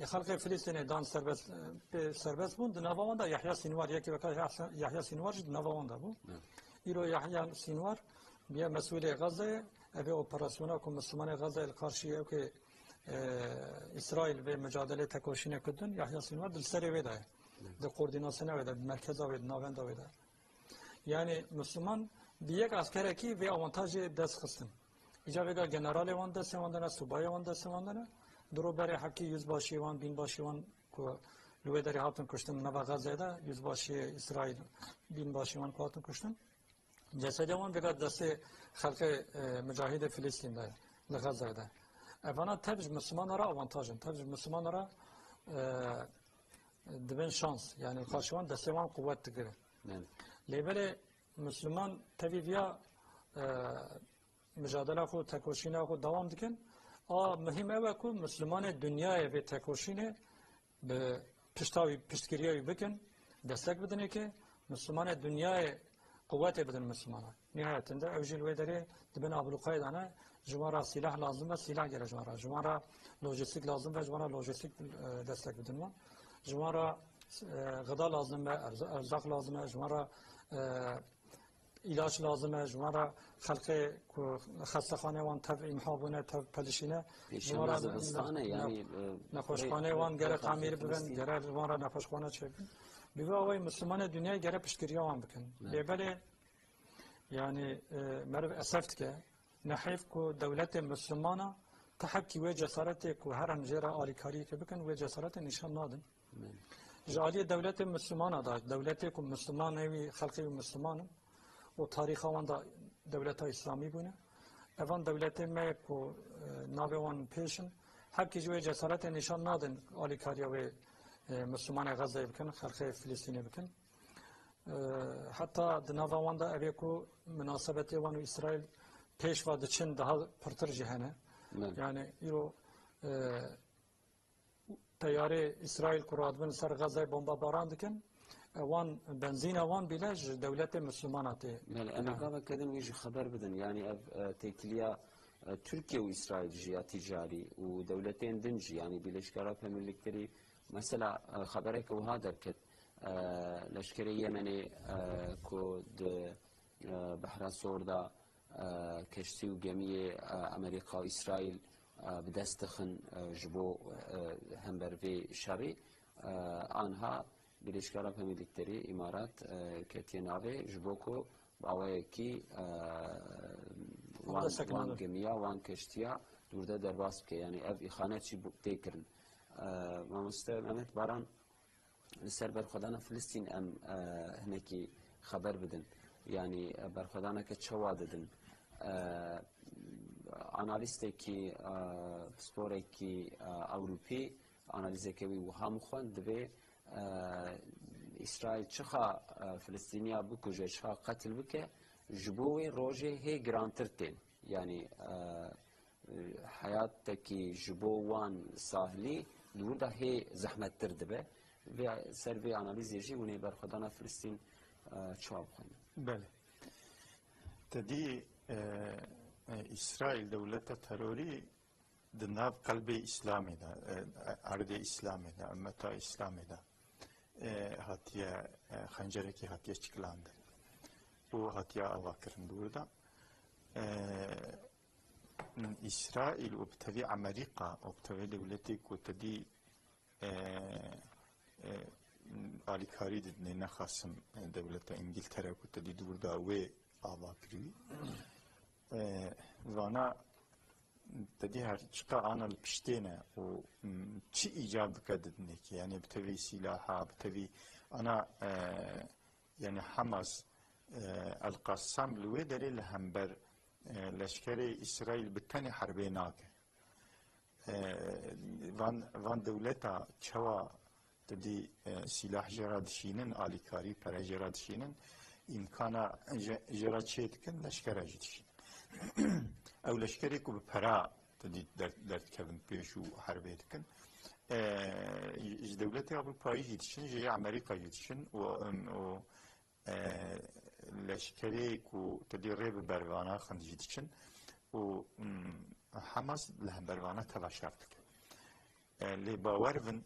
Ê xelkê Filistînê dan serbest, e, pê serbest bûn. Di nava wan de Yahya Sînwar, yekî weka Yahya, Yahya Sînwar jî di nava wan de bû. Evet. Îro Yahya Sînwar biye mesûlê Xezzeyê. Evê operasyona ku Mislimanê Xezzeyê li karşî ewkê, e, Îsraîl vê mucadelê tekoşînê kurdin, Yahya Sînwar di li serê wê de ye. Evet. Di koordînasyona wê de, di merkeza wê, di navenda wê de. Yani Misliman bi yek eskerekî vê avantajê dest xistin. Îca vêga generalê wan destê wan de ne, subayê wan destê wan de ne. Duro berê hevkî yüzbaşiyê wan, bînbaşiyê wan ku li wê derê hatin kuştin, nava Xezzeyê de yüzbaşiyê Îsraîl, bînbaşiyê wan ku hatin kuştin. Cesedê wan vêga destê xelkê, e, micahidê Filistîn de, li Xezzeyê de. Evana tev ji Mislimana re avantaj in. Tev ji Mislimana re, e, dibin şans. Yani li karşî wan destê wan quwet digire. Evet. Lê belê Misliman tevî viya, e, micadela xwe, tekoşîna xwe dewam dikin. A muhîm ew e ku Mislimanê dinyayê vê tekoşînê bi pişta wî, piştgiriya wî bikin, destek bidin êkê, Mislimanê dinyayê quwetê bidin Mislimana. Nihayetinde ew jî li wê derê di bin ablûqayê de ne, ji wan re sîlah lazim be, sîlah gere ji wan re. Ji wan re lojîstîk lazim be, ji wan re lojîstîk, e, destek bidin wan. Ji wan re, e, xida lazim be, erz-, erzaq lazim e, ji wan re, e, îlaç lazim e, ji wan re xelkê ku xestexaneyê wan tev îmha bûne, tev pelişîne, ji wan re ne-, ne-, nexweşxaneyê wan gere tamîr bibin, gere ji wan re nexweşxane çêbin. Bi vî awayî Mislimanê dinyayê gere piştgiriya wan bikin. Lê belê, yanî, e, meriv esef dike. Ne heyf ku dewletê Mislimana ti hebkî wê cesaretê ku herin jê re alîkariyekê bikin, wê cesaretê nîşan nadin. Ji aliyê dewletê Mislimana de, dewletê ku Mislimanê wî, xelkê wî Misliman in û tarîxa wan de dewleta Îslamî bûne. Evan dewletê me ku, e, navê wan pêş in, hebkî ji wê cesaretê nîşan nadin alîkariya wê, e, Mislimanê Xezeyê bikin, xelkê Filistînê bikin. E, heta di nava wan de ev ê ku minasebetê wan û Îsraîl pêş ve diçin daha pirtir jî hene. Belê. Yani îro, e, teyarê Îsraîl ku radibin ser Xezeyê bombabaran dikin, e, wan benzîna wan bîle ji dewletê Mislimana tê. Belê, em ê gaveke din wî jî xeber bidin. Yani ev, e, têkiliya, e, Tirkiye û Îsraîl jî ya tîcarî û dewletên din jî, yani Birleşik Arap Emirlikleri, mesela, e, xebereke wiha derket, e, leşkerê Yemenê, e, ku di, e, Behra Sor de, e, keştî û gemiyê, e, Amerîka û Îsraîl, e, bi dest dixin, e, ji bo, e, hember vê şerî, e, anha Birleşik Arap Emirlikleri, Îmarat, e, ketiye navê ji bo ku bi awayekî, e, wan, wan gemiya, wan keştiya dûrde derbas bike. Yani ev îxanet jî bû-, tê kirin. E, Mamoste Mehmet Baran, li ser berxwedana Filistîn em, e, hinekî xeber bidin. Yanî, e, berxwedaneke çawa didin? E, analîstekî, e, pisporekî, e, Ewropî, analîzeke wî wiha min xwend, divê, e, Îsraîl çixa, e, Filistîniya bikuje, çixa qetil bike, ji bo wê rojê hê girantir tên. Yanî, e, e, heyatekî ji bo wan sahilî di wir de hê zehmettir dibe. Vê, ser vê analîzê jî hûn ê berxwedana Filistîn, e, çawa bixwînin? Belê. Te dî, e, e, Îsraîl dewleta terorî di nav qelbê Îslamê de, e, erdê Îslamê de, ummeta Îslamê de, e, hatiye, e, xencerekî hatiye çikilandin û hatiye avakirin di wir de. E, Îsraîl û bi tevî Amerîka û bi tevî dewletê ku te dî, e, e, alîkarî didinê, nexasim, e, dewleta Îngiltere ku te dî di wir de wê ava kirî. E, vana te dî her çiqa ana li piştê ne û, m, çi îcab dike didinê ki? Yani bi tevî sîlaha, bi tevî ana, e, yani Hamas, e, El Qassam li wê derê li hember, e, leşkerê Îsraîl bi tenê herbê nake. E, van, van dewleta çawa te dî, e, sîlah jê re dişînin, alîkarî, pere jê re dişînin, îmkana je-, jê re çê dikin, leşkere jî dişînin. Ew leşkerê ku bi pera te dî der-, derdikevin pêş û herbê dikin. E, ji dewletê Ewropayî jî diçin, ji Amerîka jî diçin û, û, e, leşkerê ku te dî rê bi bervana xin jî diçin û, mm, Hamas li hember vana teva şer dike. E, lê bawer bin,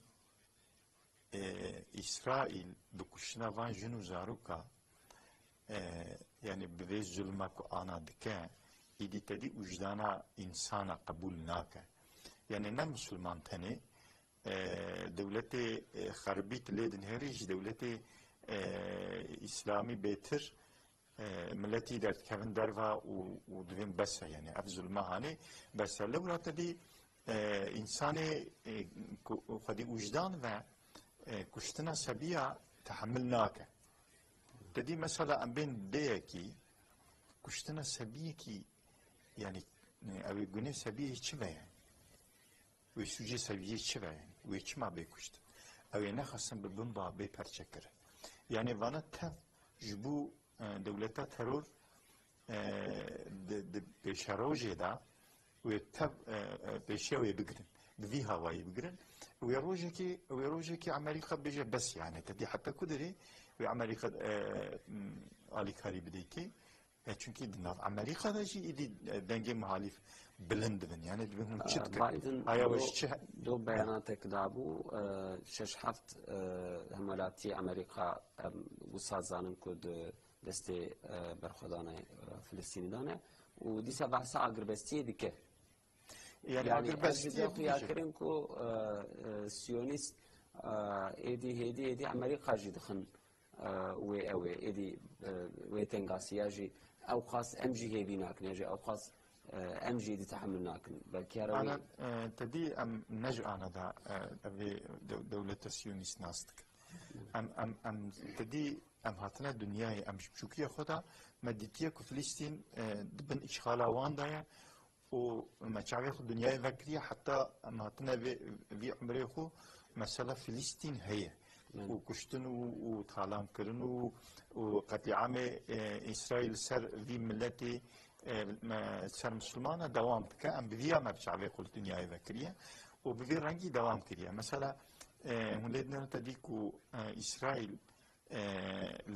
e, Îsraîl bi kuştina van jin û zaroka, e, yani bi vê zulma ku ana dike, îdî te dî wijdana însana qebûl nake. Yani ne misilman tenê, e, dewletê, e, xerbî tu lê dinêrî, ji dewletê, e, îslamî bêtir, e, miletî derdikevin derva û, û divên bes e, yani ev zulma hanê bes e. Lewra te dî, e, însanê, e, ku xwedî wijdan ve, e, kuştina sebiya tehemil nake. Te dî mesela em bên dêyekî, kuştina sebiyekî, yani, e, ew ê gunê sebiyê çi ve yani? Wê sûcê seviyê çi ve yani? Wê çima bê kuştin? Ew ê nexasin bi bin ba bê perçe kirin. Yani vana tev ji bo, e, dewleta teror, e, di, di pêşerojê de wê tev, e, e, pêşiya wê bigirin. Bi vî hawayî bigirin. Wê rojekê, wê rojekê Amerîka bêje bes yani. Te dî heta ku derê wê Amerîka, e, m, alîkarî bidê kê? E, çunkî di nav Amerîka de jî îdî, e, dengê muhalîf bilind dibin. Yani dibin hûn çi dikin? Biden Aya do, we ji çi he- do beyanatek dabû, e, şeş heft, e, hemwelatiyê Amerîka, em, wisa zanin ku di destê, e, berxwedana, e, Filistînî dane û dîsa behsa agirbestiyê dike. Yani, yani, agirbestiyê ev jî bû xuya kirin ku, e, e, Siyonîst, e, êdî, hêdî, hêdî Amerîka jî dixin, e, wê ew ê, êdî, e, wê tengasiya jî ew qas em jî hêvî nakin, ya jî ew qas, e, em jî êdî tehemil nakin. Belkî her Ana, wê e, te dî em ne ji ana da, e, evê dew-, dewleta Siyonîst nas dikin. Em, em, em, te dî em hatine dinyayê, em ji biçûkiya xwe de me dîtiye ku Filistîn, e, di bin îşxala wan de ye û me çavê xwe dinyayê vekiriye, heta em hatine vê, vî umrê xwe mesela Filistîn heye. Belê. Û kuştin û, û talamkirin û, û qetlîamê, e, Îsraîl ser vî miletê, e, me, ser misilmana dewam dike. Em bi vî ya me bi çavê xwe li dinyayê vekiriye û bi vî rengî dewam kiriye. Mesela, e, hûn lê dinêrin te dî ku, e, Îsraîl e,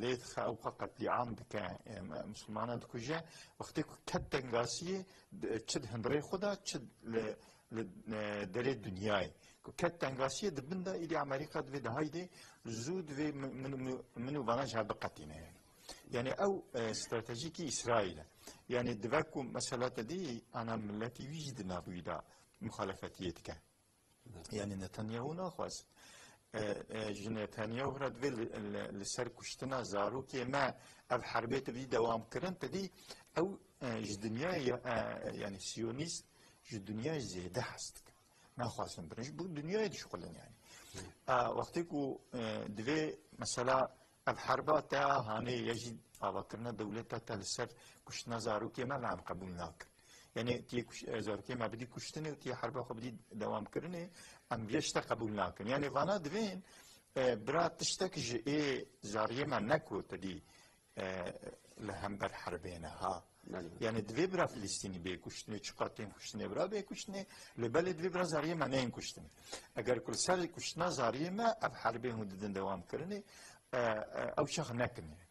lê dixe ew xwe qetlîam dike, e, misilmana dikuje, wextê ku ket tengasiyê, d-, çi di hundirê xwe de, çi li, li, e, derê dinyayê. Ku ket tengasiyê di bin de, îdî Amerîka divê de haydê zû divê min, min, min, min û vana ji hev biqetîne yani. Yani ew, e, stratejîkî Îsraîl e. Yani dive ku mesela te dî ana miletî wî jî di nav wî de muxalefetiyê dike. Yani Netanyahu naxwazin. E, e, ji Netanyahu re divê li, li, li ser kuştina zarokê me ev herbê tibî dewam kirin, tedî ew, e, ji dinyayê, e, yani Siyonîst ji dinyayê zêde hez dikin. Naxwazin birin. Ji bo dinyayê dişixulin yani. E, wextê ku, e, divê mesela ev herba te hanê ya jî avakirina dewleta te li ser kuştina zarokê me ve em qebûl nakin. Yani tiyê kuş-, e, zarokê me bidî kuştinê û tiyê herba xwe bidî dewamkirinê, em vê tişte qebûl nakin. Yani vana divên, e, bira tiştek ji ê zariyê me neko te dî, e, li hember herbê ne ha. Belê. Yani divê bira Filistînî bê kuştinê, çiqa tên kuştinê bira bê kuştinê, lê belê divê bira zariyê me neyên kuştinê. Eger ku li ser kuştina zariyê me ev herbê hûn didin dewamkirinê, e, e, ew çax nekin yani.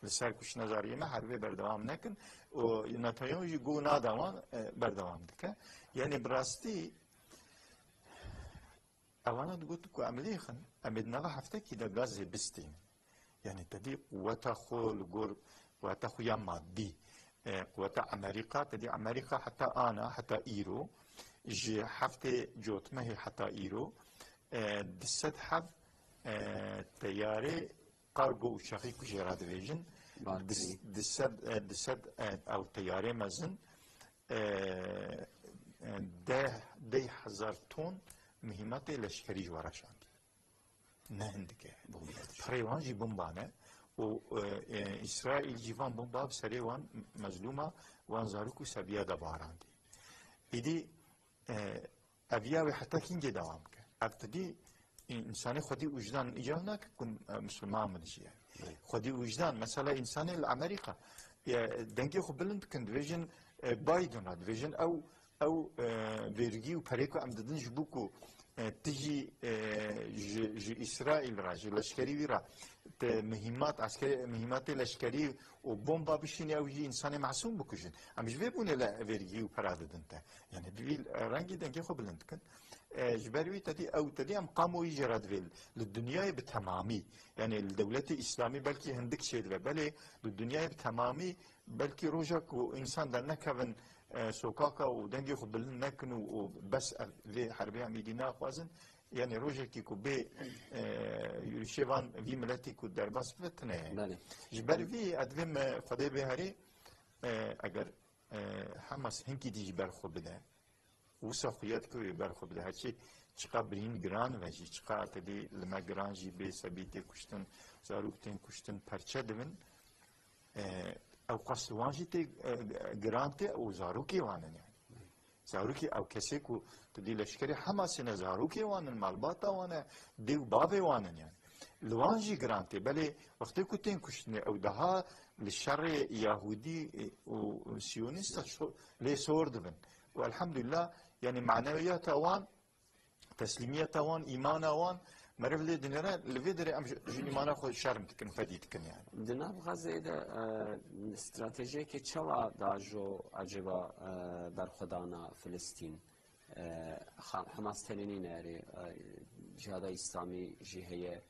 Li ser kuştina zariyê me herbê berdewam nekin. Û Netanyahu jî got nada wan, e, berdewam dike. Yani bi rastî ewana digot ku em lêxin, em ê di nava heftekî de gazê bistînin. Yani te dî quweta xwe li gor quweta xwe ya madî, e, quweta Amerîka, te dî Amerîka heta ana, heta îro, ji heftê cotmehê heta îro, e, du sed heb, e, teyarê kargo uçaxî ku jê re dibêjin, Bak, dis-, du sed, e, du sed, e, ew teyarê mezin, e, e, deh, deh hezar ton mihimatê leşkerî ji we re şandî. Ne hindik e. Bomba. Pirê wan jî bomba ne. Û, e, e, Îsraîl jî van bomba bi serê wan mezlûma wan zarok û sebiya de barandî. Îdî, e, ev ya wê heta kîngê dewam bike? Ev tu dî, e, însanê xwedî wijdan îcar nake ku, e, misilman min jî ye. Evet. Xwedî wijdan, mesela însanê li Amerîka, e, dengê xwe bilind dikin, dibêjin, e, Biden re, dibêjin ew, ew, e, vergî û perê ku em didin ji bo ku, e, tu jî, e, ji, ji Îsraîl re, ji leşkerî wî re, te mihimat, eskerî, mihimatê leşkerî û bomba bişînî, ew jî însanê masûm bikujin. Em ji vê bûnê le vergî û pera didin te. Yani bi vî rengî dengê xwe bilind dikin. E, ji ber wî tedî ew tedî em kamuoyî jê re divê li dinyayê bi temamî. Yani li dewletê îslamî belkî hindik çêdibe. Belê li dinyayê bi temamî belkî roja ku însan dernekevin, e, sokaka û dengê xwe bilind nekin û, û bes ev, vê herbê em îdî naxwazin. Yani rojekî ku bê, e, yurişê van vî miletî ku derbas bibe tune ye. Belê. Ji ber vî ez divê me Xwedê bê herê, e, eger, e, Hamas hinkî dî ji ber xwe bide, wisa xuya dike wê ber xwe bide. Herçî çiqa birîn giran ve jî, çiqa tedî li me giran jî bê sebî tê kuştin, zarok tên kuştin, perçe dibin. E, ew qas li wan jî tê, e, giran tê, ew zarokê wan in yani. Zarokê ew kesê ku tu dî leşkerê Hamasê ne, zarokê wan in, malbata wan e, dê û bavê wan in yani. Li wan jî giran tê. Belê wextê ku tên kuştinê ew daha li şerê Yahudî, e, û Siyonîsta şo-, lê sor dibin. Û elhamdulillah yani manewiyata wan, teslîmiyeta wan, îmana wan meriv lê dinêre, li vê derê em ji, ji îmana xwe şerm dikin, fedî dikin yani. Di nav Xezeyê de, e, stratejiyeke çawa da jo ecêba, e, berxwedana Filistîn? E, Ha-, Hamas tenê nîne erê, e, Cihada Îslamî jî heye,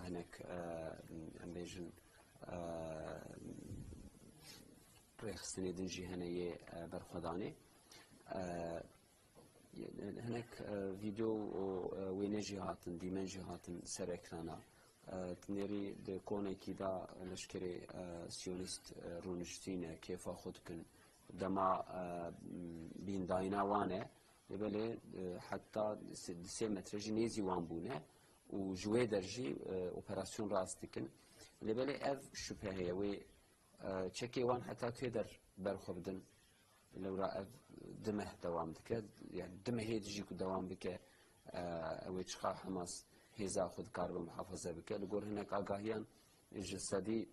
hinek, e, em bêjin, e, rêxistinê din jî hene yê, e, berxwedanê. E, hinek, e, vîdeo û, e, wêne jî hatin, dîmen jî hatin ser ekrana. E, tu nêrî di konekî de leşkerê, e, siyonîst, e, rûniştîne, kêfa xwe dikin. Dema, e, bîndayîna wan e, lê belê, e, heta se-, di sê metre jî nêzî wan bûne û ji wê der jî, e, operasyon rast dikin. Lê belê ev şübhe heye, wê, e, çekê wan heta kê der berxwe bidin. Lewra ev du meh dewam dike, yani du mehê dijî ku dewam bike, e, ew ê çiqa Hamas hêza xwe dikaribe muhafaze bike. Li gor hinek agahiyan ji sedî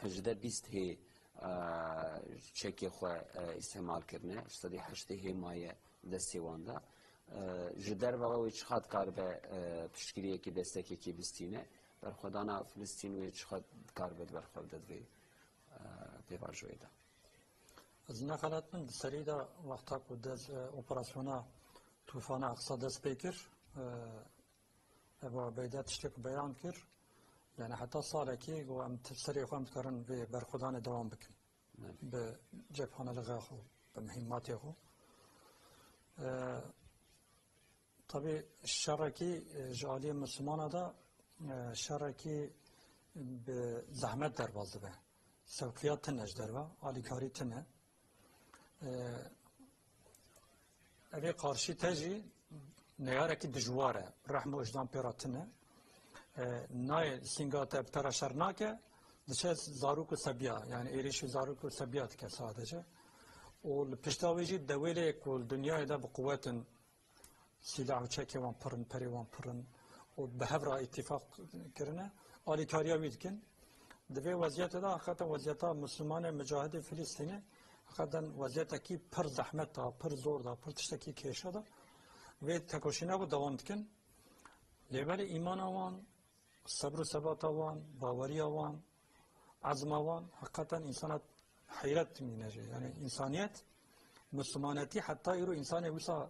hejdeh bîst hê, e, çekê xwe, e, îstemal kirine. Ji sedî heştê hê maye destê wan de. E, ji derve wê çiqa dikaribe, e, piştgiriyekî, destekekî bistîne. Berxwedana Filistîn wê çiqa dikaribe di ber xwe bide di vê, e, pêvajoyê de. Ez ne xelet bin, di serî de wexta ku dest, e, operasyona Tufana Aqsa dest pê kir, e, Ebu Ubeyde tiştek beyan kir. Yani heta salekî ku em t-, serê xwe em dikarin vê berxwedanê dewam bikin. Evet. Bi cephanelixa xwe, bi muhîmatê xwe. E, Tabii şerekî, e, ji aliyê Mislimana de, e, şerekî bi zehmet derbas dibe. Sewqiya tune ji derve, alîkarî tune. E, Evê qarşî te jî neyarekî dijwar e. Rehm û wijdan pê re tune. E, nayê sînga te bi te re şer nake, diçe zarok û sebiya, yani êrîşî zarok û sebiya dike sadece. Û li pişta wê jî dewêlê ku li dinyayê de bi quwet in, sîlah û çekê wan pir in, perê wan pir in û bi hev re îtîfaq kirine, alîkariya wî dikin. Di vê weziyetê de heqeten weziyeta Mislimanê mucahidê Filistînê heqeten weziyetekî pir zehmet da, pir zor da, pir tiştekî kêşe da. Vê tekoşîna ku dewam dikin. Lê belê îmana wan, sebr û sebata wan, baweriya wan, ezma wan, heqeten însana heyret dimîne jê. Yani insaniyet, Mislimanetî heta îro însanê wisa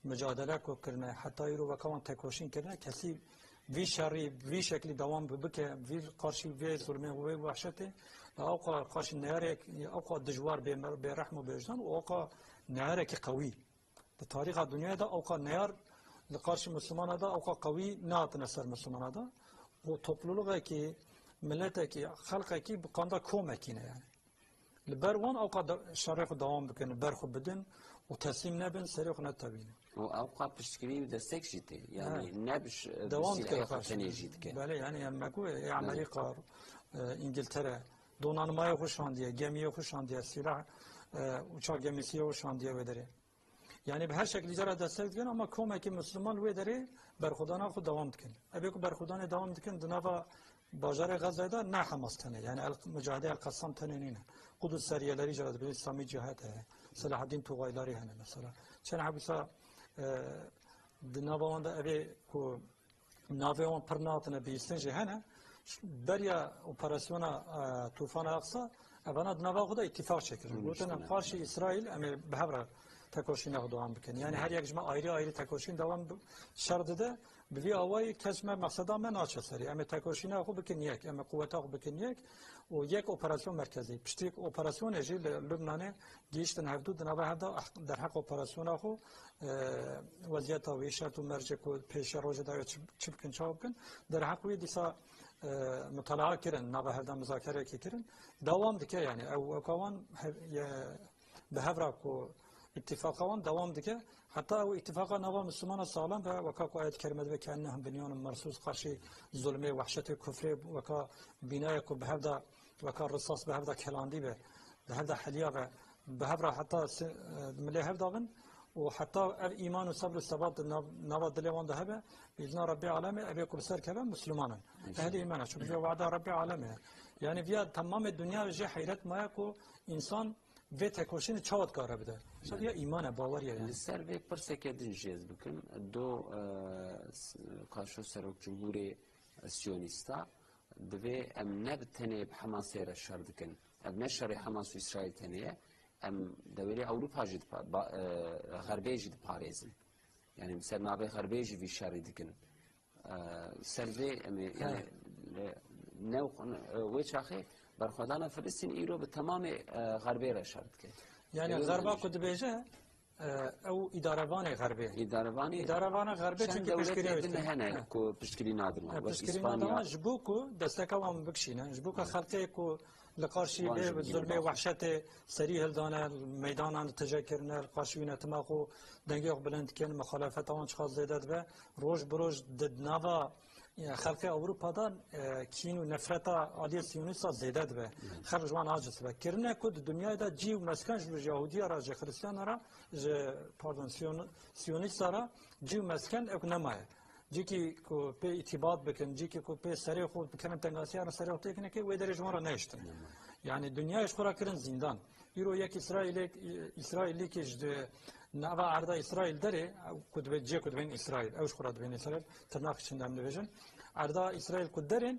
mücadele ku kirine, heta îro weka wan tekoşîn kirine, kesî vî şerî, vî şeklî dewam bi-, bike, vî qarşî vê zulmê û vê wehşetê, la ewqa qarşî neyarek, ewqa dijwar bê mer-, bê rehm û bê wijdan û ewqa neyarekî qewî. Di tarîxa dinyayê de ewqa neyar li qarşî Mislimana de ewqa qewî nehatine ser Mislimana de. Û toplulukekî, miletekî, xelqekî bi qanda komekî ne yani. Li ber wan ewqa de-, şerê xwe dewam bikin, li ber xwe bidin û teslîm nebin, serê xwe netewînin. Û ewqa piştgirî û destek jî tê. Yani He. ne bi ş-, bi Dewam dike sîlehê li xwe karşî. tenê jî dike. Belê, yani em me ku ê Belê. Amerîka, e, Îngiltere, donanmayê xwe şandiye, gemiyê xwe şandiye, sîlah, e, uçak gemisiyê xwe şandiye wê derê. Yani bi her şeklî cara destek dikin ama komekî Misliman wê derê berxwedana xwe dewam dikin. Ebê ku berxwedanê dewam dikin di nava bajarê Xezayê de ne Hamas tenê. Yani El, Mucahide El Qassam tenê nîne. Qudus seriyelerî cara dibê, Îslamî Cihad heye. Selahaddîn Tugaylarî hene mesela. Çend hebisa, e, di nava wan de evê ku navê wan pir nehatine bihîstin jî hene. Beriya operasyona, e, Tufana Aqsa, evana di nava xwe de îtîfaq çêkirin. Gotin, em Rûniştine. qarşî Îsraîl, em ê bi hev re tekoşîna xwe dewam bikin. Yani her yek ji me ayrı ayrı tekoşîn dewam bi-, şer dide. Bi vî awayî kes me meqseda me naçe serî. Em ê tekoşîna xwe bikin yek, em ê quweta xwe bikin yek û yek operasyon merkezî. Piştî operasyonê jî li Lubnanê gihîştin hevdû di nava hev de derheq operasyona xwe, e, weziyeta wî, şert û mercê ku pêşê rojê daye çi, çi bikin, çawa bikin, derheq wî dîsa, e, mutalaa kirin, nava hev de muzakerekî kirin. Dewam dike yani, ew weka wan hev-, ye, bi hev re ku îtîfaqa wan dewam dike. Heta ew îtîfaqa nava Mislimana saxlem be, weka ku ayet kerime dibe, "Keennehum bunyanun mersus", qarşî zulmê, wehşetê, kufrê, weka bînayek ku bi hev de, weka risas bi hev de kelandî be, bi hev de heliya be, bi hev re heta si-, e, milê hev de bin û heta ev îman û sebr û sebat di nav-, nava dilê wan de hebe, bi îzna Rebbê Alemê, ev ê ku li ser keve Misliman in. Ehlî îman e. Çunke vê wada Rebbê Alemê ye. Yani viya temamê dinya jê heyret maye ku însan vê tekoşînê çawa dikare bide. Sabiya îman e, baweriya yani. Li ser vê pirseke din jî ez bikim. Do, e, s-, Kaşo Serok Cumhurê Siyonîsta, divê em ne bi tenê bi Hamasê re şer dikin. Ev ne şerê Hamas û Îsraîl tenê ye. Em dewêrê Ewropa jî dipa-, ba-, e, Xerbê jî diparêzin. Yani ser navê Xerbê jî vî şerî dikin. E, ser vê em ê, yani, He. li, New, e, wê çaxê berxwedana Filistîn îro bi temamê, e, xerbê re şer dike. Yani Ew xerba ku dibêje, e, ew îdarevanê xerbê. Îdarevanê Îdarevana xerbê çend çünkü dewletê piştgiriya din hene He. ku piştgirî nadin wan. He, Wek piştgirî Îspanya. Nadin wan ji bo ku desteka wan bikişîne, ji bo ku xelkê ku li qarşî Wan vê ji zulmê, bînin. Wehşetê serî hildane, meydanan tije kirine, li qarşî yönetima xwe dengê xwe bilind dikin, muxalefeta wan çiqas zêde dibe. Roj bi roj di nava, e, xelkê Ewropa de, e, kîn û nefreta aliyê Siyonîsta zêde dibe. Xelk ji wan aciz dibe. Kirine ku di dinyayê de cî û mesken ji Yahudiya re, ji Xristiyana re, ji, pardon, Siyon-, Siyonîsta re cî û mesken ew nemaye. Cîkî ku pê îtîbat bikin, cîkî ku pê serê xwe bikirin tengasiya re serê xwe têkine ke wê derê ji wan re nehiştin. Yani dinyayê ji xwe re kirin zîndan. Îro yek Îsraîlê, Îsraîlîkî ji nava erda Îsraîl derê, ku dibe cê ku dibên Îsraîl, ew ji xwe re dibên Îsraîl, tirnax içinde em dibêjin. Erda Îsraîl ku derên,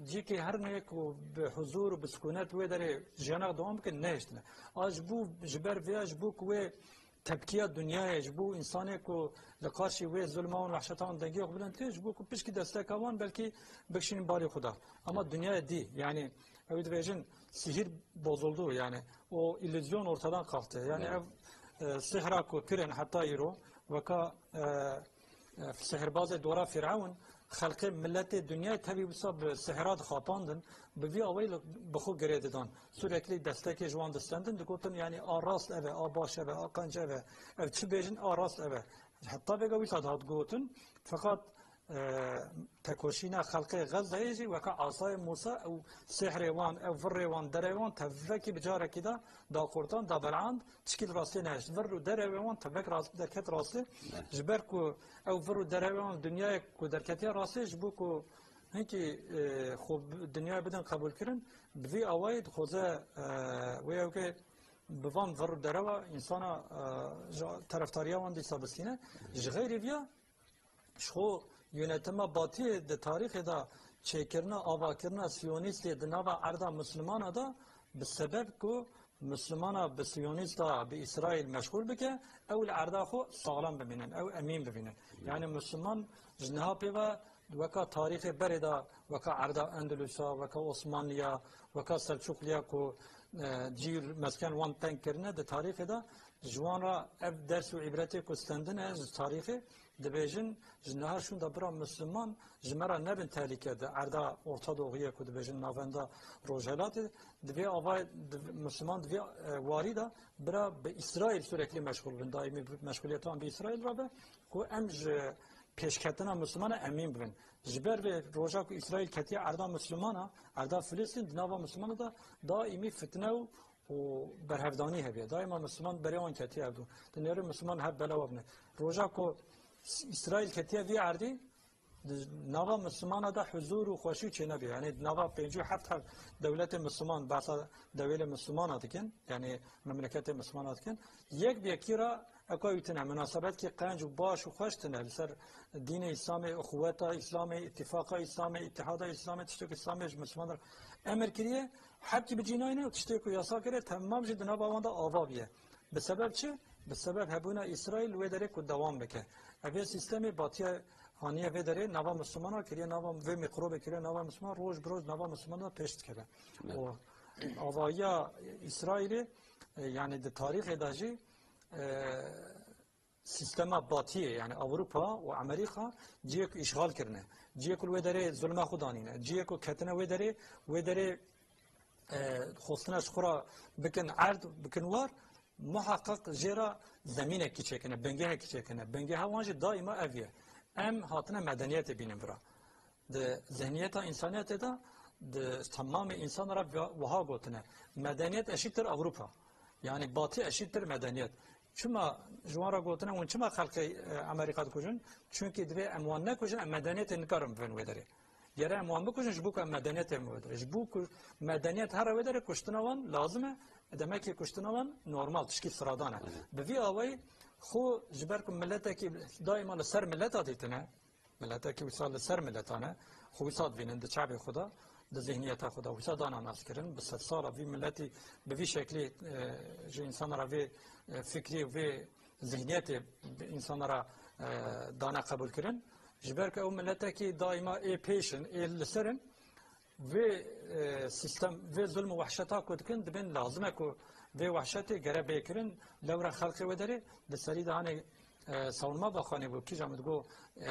cîkî her ne ku bi huzur û bi sikûnet wê derê jiyana dewam bikin, nehiştine. A ji bo, ji ber vêya, ji bo ku wê tepkiya dinyayê, ji bo însanê ku li qarşî wê zulma wan, wehşeta wan dengê xwe bilind kir, ji bo ku pişkî desteka wan belkî bikişînin barê xwe de. Ama dinyayê dî, yani ew dibêjin sihir bozuldu, yani o illüzyon ortadan kalktı. Yani Evet. ev, e, sihra ku kirin heta îro, weka, e, e, sihirbazê dora Firavun, xelkê, milletê, dinyayê tevî wisa bi sihra dixapandin, bi vî awayî li, bi xwe girê didan. Sürekli destekê ji wan distendin, digotin, yani, a rast ev e, a baş ev e, a qenc ev e. Ev çi bêjin, a rast ev e. Heta vêga wisa dihat gotin, feqat, e, tekoşîna xelkê Xezzeyê jî weka asayê Mûsa, ew sihrê wan, ew virrê wan, derê wan, tevekî bi carekî de daxurtan, dabeland, tişkî li rastiyê nehişt. Vir û derewê wan tevek rast, derket rastê. Ne. Ji ber ku ew vir û derewê wan dinyayê ku derketiye rastê, ji bo ku hinkî, e, xwe bi, dinyayê bidin qebûlkirin, bi vî awayî dixwaze, e, wê ew ke bi van vir û derewa însana, e, ji terefdariya wan dîsa bistîne. Ji xeyrî viya, Ji xwe yönetima Batiyê di tarîxê de çêkirina, avakirina Siyonîstê di nava erda Mislimana de bi sebeb ku Mislimana bi Siyonîsta, bi Îsraîl meşxûl bike, ew li erda xwe saxlem bimînin, ew emîn bimînin. Yani Misliman ji niha pê ve weka tarîxê berê de, weka erda Endulusa, weka Osmanliya, weka Selçukliya ku, e, cî mesken wan teng kirine di tarîxê de, ji wan re ev ders û îbretê ku stendine ji tarîxê, Dibêjin, ji niha şûnda bira Misliman ji me re nebin tehlîke di erda Orta Doğuye ku dibêjin navenda Rojhelatê, di vê ava, di, Misliman di vê, e, warî de bira bi Îsraîl sürekli meşgul bin. Daîmî bi, meşguliyeta wan bi Îsraîl re be ku em ji pêşketina Mislimana emîn bibin. Ji ber vê roja ku Îsraîl ketiye erda Mislimana, erda Filistîn, di nava Mislimana de daîmî fitne û û berhevdanî hebe. Daîma Misliman berê wan ketiye hevdû. Dinêre Misliman hev bela we bine. Roja ku S-, Îsraîl ketiye vî erdî, di nava Mislimana de huzur û xweşî çênebe. Yani di nava pêncî û heft hev dewletê Misliman, behsa dewêlê Mislimana dikin, yani memleketê Mislimana dikin. Yek bi yekî re eka wî tine, munasebetkî qenc û baş û xweş tine. Li ser dînê Îslamê, uxuweta Îslamê, îtîfaqa Îslamê, îtihada Îslamê, tiştek Îslamê ji Misliman re emir kiriye. Hepkî bi cînayî ne, tiştê ku yasa kire, temam jî di nava wan de ava bûye. Bi sebeb çi? Bi sebeb hebûna Îsraîl wê derê ku dewam bike. Ev ê sîstemê batiye aniye vê derê, nava Mislimana kiriye, nava vê mîkrobê kiriye, nava Misliman roj bi roj nava Mislimana pêş dikeve. Evet. Û avahiya Îsraîlê, e, yani di tarîxê de jî, e, Sîstema Batiyê, yani Ewropa û Amerîka ciyê ku îşxal kirine, ciyê ku li wê derê zulma xwe danîne, ciyê ku ketine wê derê, wê derê, e, xwestina ji xwe re bikin erd, bikin war, muheqeq jê re zemînekî çêkine, bingehekî çêkine. Bingeha wan jî daîma ev ye. Em hatine medeniyetê bînin vira. Di zihniyeta însaniyetê de, di temamê însan re vi-, wiha gotine, medeniyet eşîttir Ewropa. Yani Batı eşittir medeniyet. Çima ji wan re gotine, hûn çima xelkê, e, Amerîka dikujin? Çünkü divê em wan nekujin, em medeniyetê nikarin bivin wê derê. Gere em wan bikujin, ji bo ku em medeniyetê bivin wê derê. Ji bo ku medeniyet here wê derê, kuştina wan lazim e, demek ki kuştina wan normal, tişkî sıradan e. Evet. Bi vî awayî xwe ji ber ku miletekî daîma li ser mileta dîtine, Miletekî wisa li ser miletan e, xwe wisa dibînin di çavê xwe de, di zihniyeta xwe de, wisa dana naskirin, bi sedsala vî miletî bi vî şeklî, e, ji însanlara vê, e, fikrî, vê zihniyetê bi însanlara, e, dane qebûlkirin. Ji ber ku ew miletekî daîma ê pêş in, ê li ser in, Vê e, sîstem, vê zulm û wehşeta ku dikin, dibên lazim e ku vê wehşetê gere bê kirin, lewra xelkê wê derê, di serî de hanê e, savunma bakanê bû, kîja min digot, e,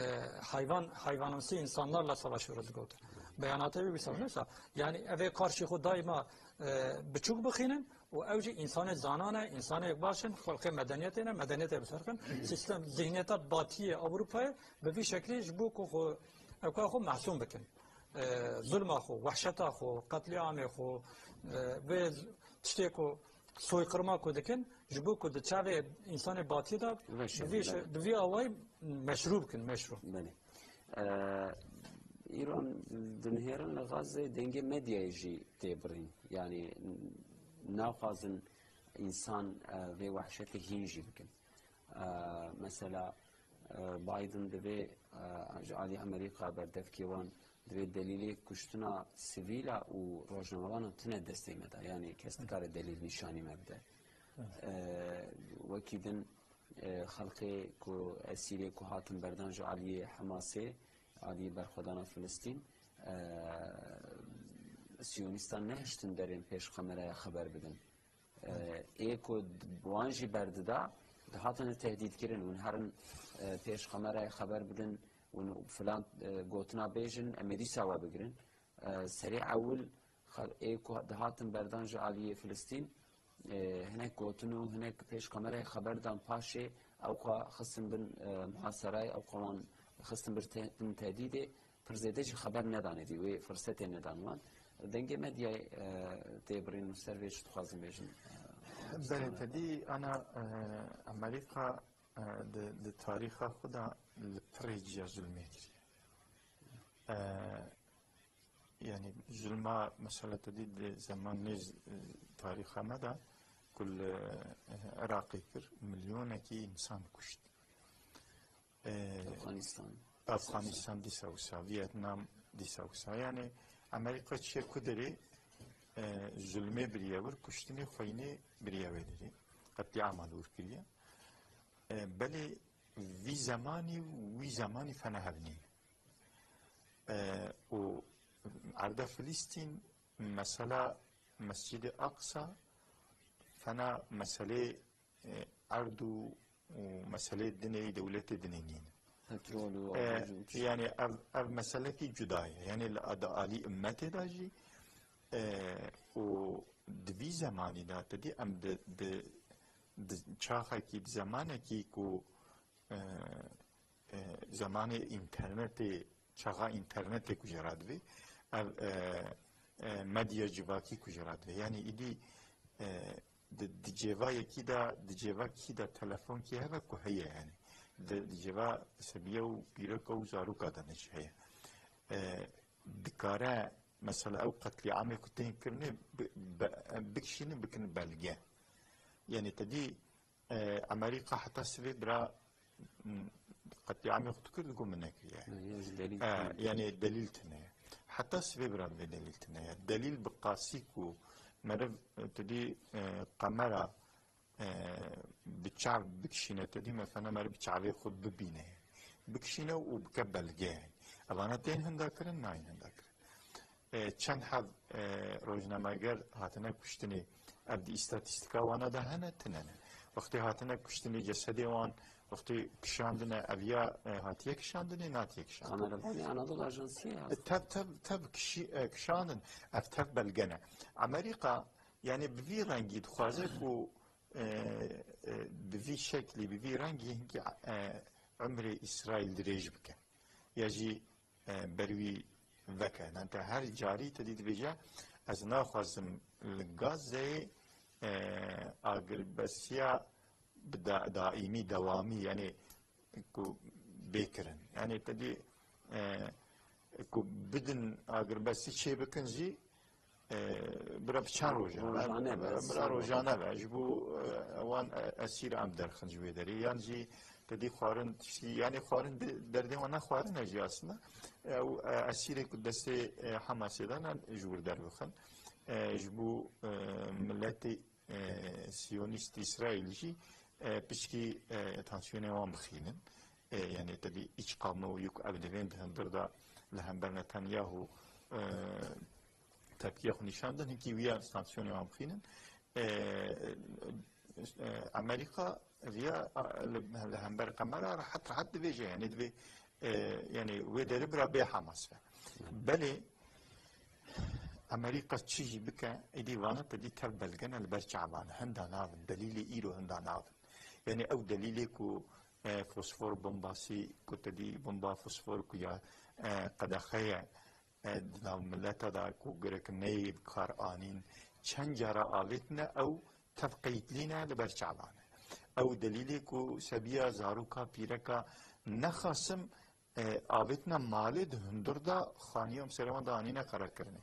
hayvan, hayvanımsı insanlarla savaşıyoruz digot. Beyanatê wî wisa wisa. Yani evê karşî xwe daima e, biçûk bixînin û ew jî insanê zanan e, insanê baş in, xelkê medeniyetê ne, medeniyetê bi ser xin. Sîstem, zihniyeta batiyê Ewropayê bi vî şeklî ji bo ku xwe, ew ka xwe mehsûn bikin. E, zulma xwe, wehşeta xwe, qetlîamê xwe, e, vê tiştê ku soykırıma ku dikin, ji bo ku di çavê insanê batiyê de Veşe bi vî bile. Şe-, bi vî awayî meşrû bikin, meşrû. Belê. Ee, îro em dinihêrin li Gazze dengê medyayê jî tê birîn. Yani naxwazin insan e, vê wehşetê hîn jî bikin. E, mesela e, Biden divê e, ji alî Amerîka berdevkê wan divê delîlê kuştina sivîla û rojnamevanan tune destê me de. Yani kes nikare delîl nîşanî me bide. E, wekî din e, xelkê ku esîrê ku hatin berdan ji aliyê Hemasê, aliyê berxwedana Filistîn, e, Siyonîstan nehiştin derên pêş kameraya xeber bidin. E, ê ku wan jî berdida, dihatin tehdît kirin, hûn herin e, pêş kameraya xeber bidin, hûn filan e, gotina bêjin, em ê dîsa we bigirin. E, serê ewil xel-, ê ku dihatin berdan ji aliyê Filistîn, e, hinek gotin û hinek pêş kamerayê xeber dan paşê ew xwe xistin bin e, muhasarayê, ew xwe wan xistin bir te-, bin tedîdê, pir zêde jî xeber nedan êdî, wê firsetê nedan wan. Dengê medyayê e, tê birîn û ser vê çi dixwazin bêjin? E, Belê, te dî ana e, Amerîka e, di, di tarîxa xwe de li pirê ciya zulmê kiriye. E, Yani zulma mesela te dî di zemanê z-, tarîxa me de ku li Iraqê kir, milyonekî însan kuşt. E, Afganistan. Afganistan dîsa wisa, Vietnam dîsa wisa. Yani Amerîka çiye ku derê e, zulmê biriye wir, kuştinê xweyinê biriye wê derê. Qetlîama li wir kiriye. E, belê vî zemanî û wî zemanî fena hev nîn. E, û erda Filistîn, mesela Mescîdê Aqsa, fena meselê e, erd û, û meselê dinê, dewletê dinê nîn. Petrol û E, ew jî û tişt. Yani ev, ev meselekî cuda ye. Yani li ad-, alî ummetê de jî e, û di vî zemanî de te dî em di, di, di çaxekî, di zemanekî ku e, e, zemanê înternetê, çaxa înternetê ku jê re divê, ev e, e, medya civakî ku jê re divê. Yani îdî e, di, di cêva yekî de, di cêva kî de telefonkî hebe ku heye yani. Di, di cêva sebiye û pîreka û zaroka de ne jî heye. E, dikare mesela ew qetlîamê ku tên kirinê bi, bi, bikişînin bikin belge. Yani te dî E, Amerîka heta sivê bira, m, qetlîamê xwe dikir, digot min nekiriye. Ya, ya ji delîl E, tune. Yani delîl tune. Heta sivê bira vê delîl tune ye. Delîl bi qasî ku meriv, e, tu dî, e, kamera, e, bi çav bikişîne, tu dî mesela meriv çavê xwe bibîne. Bikişîne û bike belge. Evana tên hinda kirin, nayên hinda kirin. E, çend heb, e, rojnameger hatine kuştinê, ev di îstatîstîka wana de hene, tine ne. Wextê hatine kuştinê, cesedê wan wextê kişandine, ev ya, e, hatiye kişandinê, natiye kişandinê. Kameravanê Anadolu Ajansiyê E, hest. Tev, tev, tev kişî-, e, kişandin, ev tev belge ne. Amerîka, yani bi vî rengî dixwaze ku, e, e, bi vî şeklî, bi vî rengî hinkî, e, umrê Îsraîl dirêj bike. Ya jî e, ber wî veke. Nante her carî te dî dibêje, ez naxwazim li Gazeyê, e, agirbestiya bi da-, daîmî, dewamî, yani ku bê kirin. Yani te dî, e, ku bidin agirbestî çê bikin jî, e, bira bi çend rojan be. Rojane be, Bira sal be. Rojane be. Ji bo, e, wan, e, esîr em derxin ji wê derê. Yan jî te dî xwarin tiştî, yani xwarin de-, derdê wan ne xwarin e jî aslında. Ew, e, esîrê ku destê, e, Hamasê de ne ji wir derbixin. E, ji bo, e, miletê, e, Siyonîst Îsraîl jî, e, piçkî, e, tansiyonê wan bixînin. E, yani te dî îç qame û yek ev divên di hundir de li hember Netanyahu, e, tepkiya xwe nîşan din, hinkî wiya sanksiyonê wan bixînin. E, e, Amerîka viya, e, li, li hember Qemera rehet rehet dibêje, yani divê, e, yani wê derê bira bê Hamas be. Belê Amerîka çi jî bike, êdî vana te dî tev belgene li ber çavan e. Hinda navin, delîlê îro hinda navin. Yani ew delîlê ku, e, fosfor bombasî, ku te dî bomba fosfor ku ya, e, qedexe ye, e, di nav mileta de ku gerek neyê bi kar anîn, çend cara avêtine ew tev qeytlîne li ber çavan e. Ew delîlê ku sebiya zaroka pîreka nexasim, e, avêtine malê di hundir de xaniya em serê wan de anîne qerar kirinê.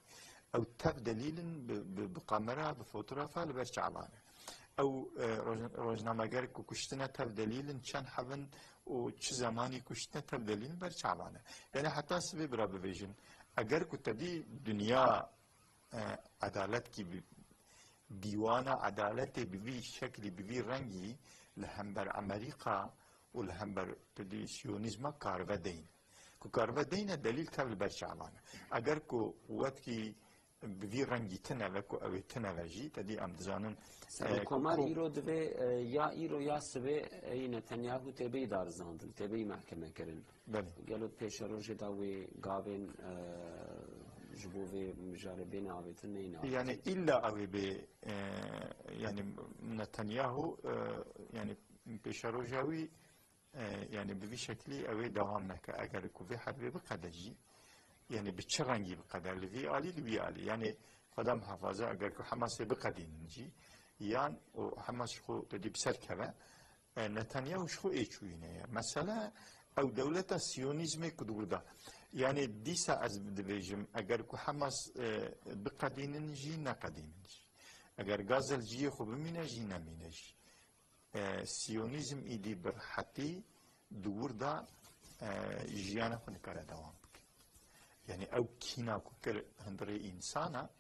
Ew tev delîlin bi, bi, bi kamera, bi fotografa li ber çavan e. Ew, e, roj-, rojnameger ku kuştine tev delîlin, çend hev in û çi zemanî kuştine tev delîlin ber çavan e. Yani heta sibê bira bivêjin. Eger ku te dî dinya, e, edalet kî bi, dîwana edaletê bi vî şeklî, bi vî rengî li hember Amerîka û li hember, tu dî, siyonîzma karibe deyne. Ku karibe deyne delîl tev li ber çavan e. Eger ku quwetkî bi vî rengî tine ve, ku ew ê tine ve jî, te dî em dizanin, e, Serokkomar ku îro divê, e, ya îro ya sibê, e, Netanyahu tê bêyî darizandin, tê bêyî mehkeme kirin. Belê. Gelo pêşerojê de wê gavên, e, ji bo vê mijarê bêne avêtin, neyne avêtin? Yani îlla ew ê bê, e, yani Netanyahu, e, yani pêşeroja wî, e, yani bi vî şeklî ew ê dewam neke. Eger ku vê herbê biqede jî, yani bi çi rengî biqede, li vî alî, li wî alî. Yani Xweda muhafaza, eger ku Hamasê biqedînin jî, yan û Hamas ji xwe te dî bi ser keve, e, Netanyahu ji xwe ê çûyîne ye. Mesele ew dewleta siyonîzmê ku di wir de. Yani dîsa ez dibêjim, eger ku Hamas, e, biqedînin jî, neqedînin jî. Eger Gaza li cihê xwe bimîne jî, nemîne jî. E, siyonîzm îdî bi rehetî di wir de, e, jiyana xwe nikare dewam bike. Yani ew kîna ku kir hundirê însana,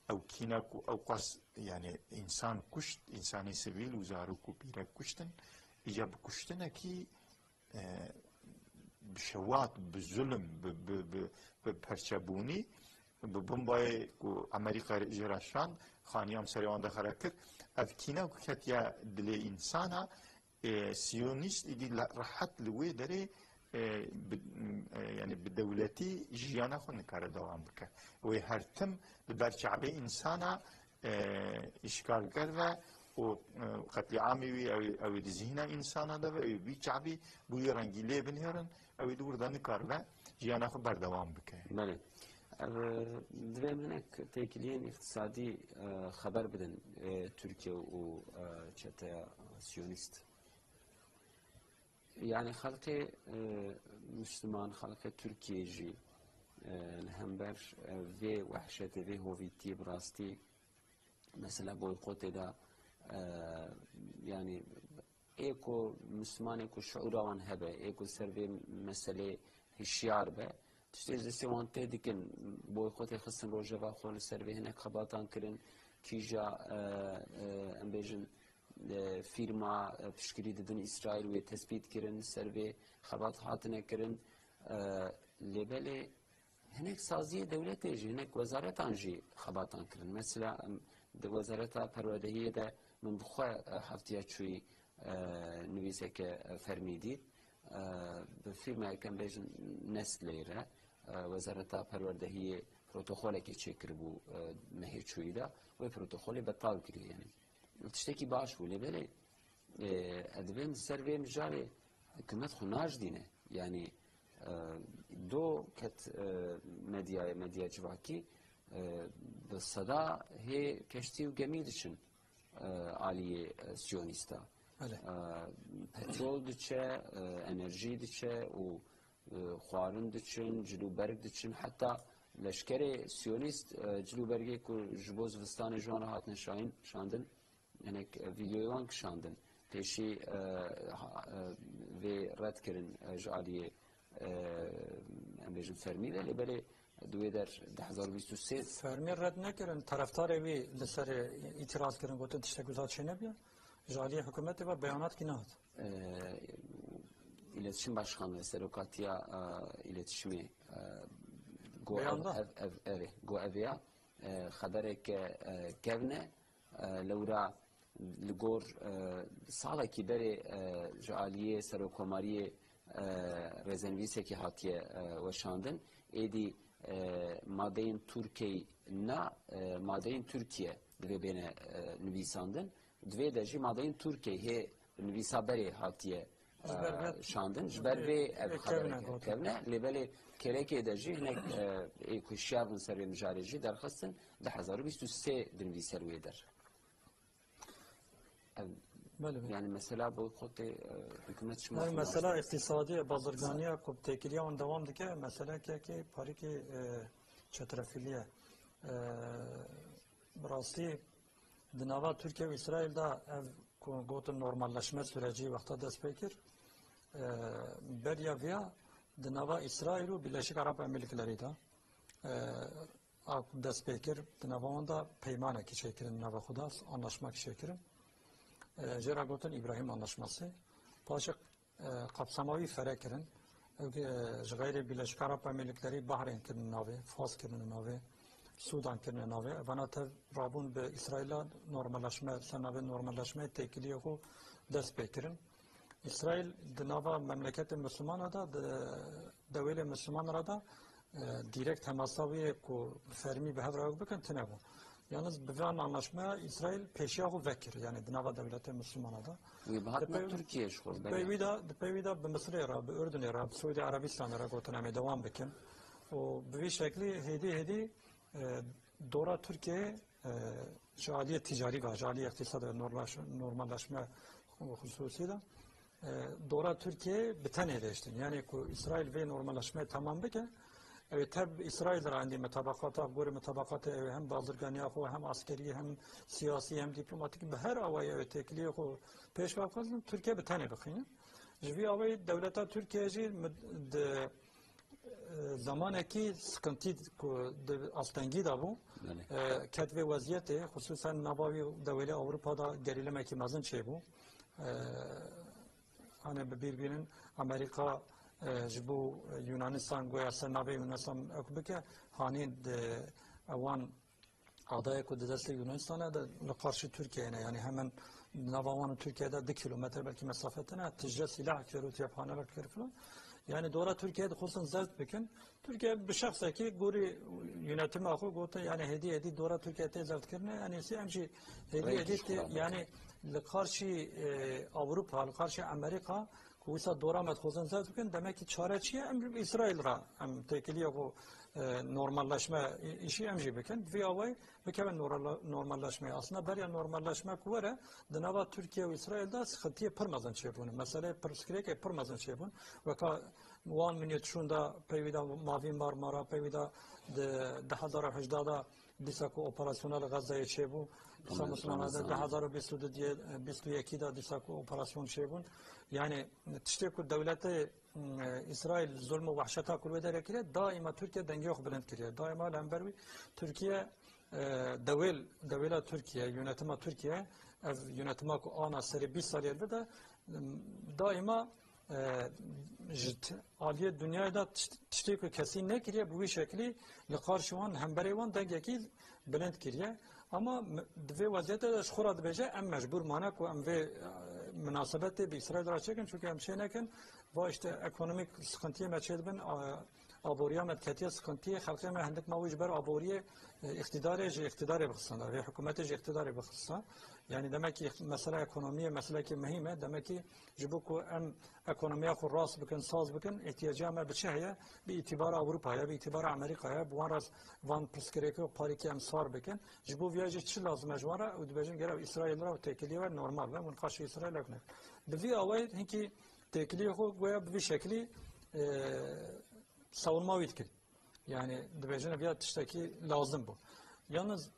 ew kîna ku ew qas, yani, însan kuşt, însanê sivîl û zarok û pîrek kuştin, îca bi kuştinekî, e, bi şewat, bi zulm, bi, bi, bi, bi perçebûnî, bi bombayê ku Amerîka jê re şand, xaniya em serê wan de xera kir. Ev kîna ku ketiye dilê însana, e, siyonîst îdî le-, rehet li wê derê, e, bi, e, yani bi dewletî jiyana xwe nikare dewam bike. Wê her tim li ber çavê însana, e, îşgalker ve û, e, qetlîamê wî ew, ew ê di zihna însana de ve, ew ê wî çavî bi wî rengî lê binêrin, ew ê di wir de nikaribe jiyana xwe berdewam bike. Belê. Ev, e, divê em hinek têkiliyên îqtisadî, e, xeber bidin, e, Tirkiye û, e, çeteya siyonîst. Yani xelkê, e, Müslüman, xelkê Tirkiye jî, e, li hember, e, vê wehşetê, vê hovîtiyê bi rastî mesela boykotê de, e, yani ê ku Müslümanê ku şiûra wan hebe, ê ku ser vê meselê hişyar be, tiştê ji destê wan tê dikin, boykotê xistin rojeva xwe, li ser vê hinek xebatan kirin, kîja, e, e, em bêjin, e, fîrma, e, piştgirî didin Îsraîl wê tespît kirin, ser vê xebat hatine kirin. E, lê belê hinek saziyê dewletê jî, hinek wezaretan jî xebatan kirin. Mesela, em, di Wezareta Perwerdehiyê de min bi xwe, e, heftiya çûyî, e, nivîseke, e, fermî dît. E, bi fîrmayeke em bêjin Nestlê re, e, Wezareta Perwerdehiyê protokolekê çêkiribû, e, mehê çûyî de. Wê protokolê betal kiriye, yani. Tiştekî baş bû, lê belê, e, ez dibêm ser vê mijarê hikûmet xwe najdîne. Yani, e, do ket, e, medyayê, medya civakî, e, bi seda hê keştî û gemî diçin, e, aliyê, e, siyonîsta. Belê. E, petrol diçe, e, enerjî diçe û, e, xwarin diçin, cil û berg diçin, heta leşkerê siyonîst, e, cil û bergê ku ji bo zivistanê ji wan re hatine şayin, şandin, hinek, e, vîdeoyê wan kişandin. Pêşî, e, ha, e, vê red kirin, e, ji aliyê, e, em bêjin fermî de, lê belê di wê der du hezar û bîst û sê. Fermî red nekirin, terefdarê wî li ser, e, îtiraz kirin, gotin tiştek wiha çênebiya. Ji aliyê hikûmetê ve beyanat kî nehat. E, îletişim başkanlığı, serokatiya, e, îletişimê, e, Go ev, ev, ev, erê, go ev ya, e, xebereke, e, kevne, e, lewra li gor, e, salekî berê, e, ji aliyê Serokkomariyê, e, rêzenivîsekî hatiye, e, weşandin. Êdî, e, madeyên Tirkiyeyê na, e, madeyên Tirkiye divê bêne, e, nivîsandin. Di vê de jî madeyên Tirkiyeyê hê nivîsa berê hatiye, Ji ber vê e, şandin. Ji ber vê ev vê xebereke kevne gotin. Kevne. Lê belê kêlekê de jî hinek, e, ê ku hişyar bûn ser vê mijarê jî derxistin, du hezar û bîst û sê dinivîser wê der. Ev, Belê, belê. Yani mesela bu xotê, e, hikûmet şima Her mesela iqtisadî, bazirganiya ku têkiliya wan dewam dike, meselekekî parîkî, e, çetrefilî ye. E, bi rastî di nava Tirkiye û Îsraîl de ev ku gotin normalleşme sürecî wexta dest pê kir. E, beriya viya di nava Îsraîl û Birleşik Arap Emirliklerî de, e, a ku dest pê kir, di nava wan de peymanekî çêkirin, nava xwe de anlaşmakî çêkirin. E, jê re gotin Îbrahîm Anlaşması. Paşê, e, kapsama wî fere kirin. Ew, e, ji xeyrê Birleşik Arap Emirliklerî Bahreyn kirine navê, Fas kirine navê, Sûdan kirine navê. Evana tev rabûn bi Îsraîla normalleşme, ser navê normalleşmeyê têkiliyê xwe dest pê kirin. Îsraîl di nava memleketê Mislimana de, di dewêlê Misliman re de, e, direkt temasa wî yê ku fermî bi hev re ew bikin tune bû. Yalnız bi van anlaşmaya Îsraîl pêşiya xwe vekir, yani di nava dewletê Mislimana de. Wî bi hatina Di pey-, Tirkiye ji xwe di pey wî de, di pey wî de bi Misirê re, bi Urdunê re, bi Suudî Erebistanê re gotin em ê dewam bikin. Û bi vî şeklî hêdî hêdî, e, dora Tirkiyeyê, e, ji aliyê ticarî ve, ji aliyê iqtîsad ve, normalleş-, normalleşme xusûsî de, e, dora Tirkiyeyê bi tenê dêştin. Yani ku Îsraîl vê normalleşmeyê temam bike, ew ê tev Îsraîl re endî mutabaqata, gorî mutabaqatê ew ê hem bazirganiya xwe, hem askerî, hem siyasî, hem dîplomatîk, bi her awayî ew ê têkiliyê xwe pêş ve bixwazin, Tirkiye bi tenê bixînin. Ji vî awayî dewleta Tirkiye jî mi-, di, e, zamanekî sıkıntı ku di astengî de bû, Belê. e, ket vê weziyetê, xusûsen nava wî dewêlê Ewropa de gerîlemekî mezin çêbû. E, Hani bi bîr bînin Amerîka, e, ji bo Yunanistan goya ser navê Yunanistan ew bike, hanî di ewan adayê ku di destê Yunanistanê de li qarşî Tirkiyeyê ne. Yani hemen nava wan û Tirkiye de du kilometre belkî mesafe tine, tije sîlah kir û cephanelik kir filan. Yani dora Tirkiye dixwestin zeft bikin. Tirkiye bi şexsekî gorî yönetima xwe gotin, yani hêdî hêdî dora Tirkiye tê zeft kirine, yani sî em jî hêdî Rêkî hêdî ji xwe tê, rabikin. yani li qarşî, e, Ewropa, li qarşî Amerîka, ku wisa dora me dixwazin zeft bikin, demek ki çare çi ye? Em Îsraîl re, em têkiliyê xwe, e, normalleşme î-, îşî em jî bikin. Vî awayî bikevin norala-, normalleşmeyê. Aslında beriya normalleşme ku were, di nava Tirkiye û Îsraîl de sıkıntiyê pir mezin çêbûne. Meseleyê pirsgirêkê pir mezin çêbûn. Weka wan miniyê çûn de pey wî de Mavî Marmara, pey wî de di du hezar û hejdeh de dîsa ku operasyona li Gazayê çêbû, dîsa Tamam, Mislimana de tamam. du hezar û bîst û du diye, bîst û yekî de dîsa ku operasyon çêbûn. Yani tiştê ku dewletê, e, Îsraîl zulm û wehşeta ku li wê derê kiriye, daîma Tirkiye dengê xwe bilind kiriye. Daîma li hember wî Tirkiye, e, dewêl, dewêla Tirkiye, yönetima Tirkiye, ev yönetima ku ana serê bîst saliyê li vir de, em, daîma, e, ji t-, aliyê dinyayê de tişt-, tiştê ku kesî nekiriye, bi wî şeklî li qarşî wan, hemberê wan dengekî bilind kiriye. Ama m-, di vê weziyetê de ji xwe re dibêje, em mecbûr mane ku em vê, e, minasebetê bi Îsraîl re çêkin, çunke em çê nekin, va işte ekonomîk sıkıntiyê me çêdibin, a, aboriya me diketiye sıkıntiyê, xelkê me hindik ma wî ji ber aboriyê, e, îqtîdarê ji îqtîdarê bixistin, vê hikûmetê ji îqtîdarê bixistin. Yani demek ki mesela ekonomiyê meselekî muhîm e, demek ki ji bo ku em ekonomiya xwe rast bikin, saz bikin, ihtiyaciya me bi çi heye? Bi îtibara Ewropa ye, bi îtibara Amerîka ye, bi wan re van pirsgirêkê û parîkê em sar bikin. Ji bo viya jî çi lazim e ji wan re? Û dibêjin gere Îsraîl re û têkiliyê we normal be, hûn qarşî Îsraîl ew ne. Bi vî awayî hinkî têkiliyê xwe goya bi vî şeklî, e, savunma wî dikin. Yani dibêjin viya tiştekî lazim bû. Yalnız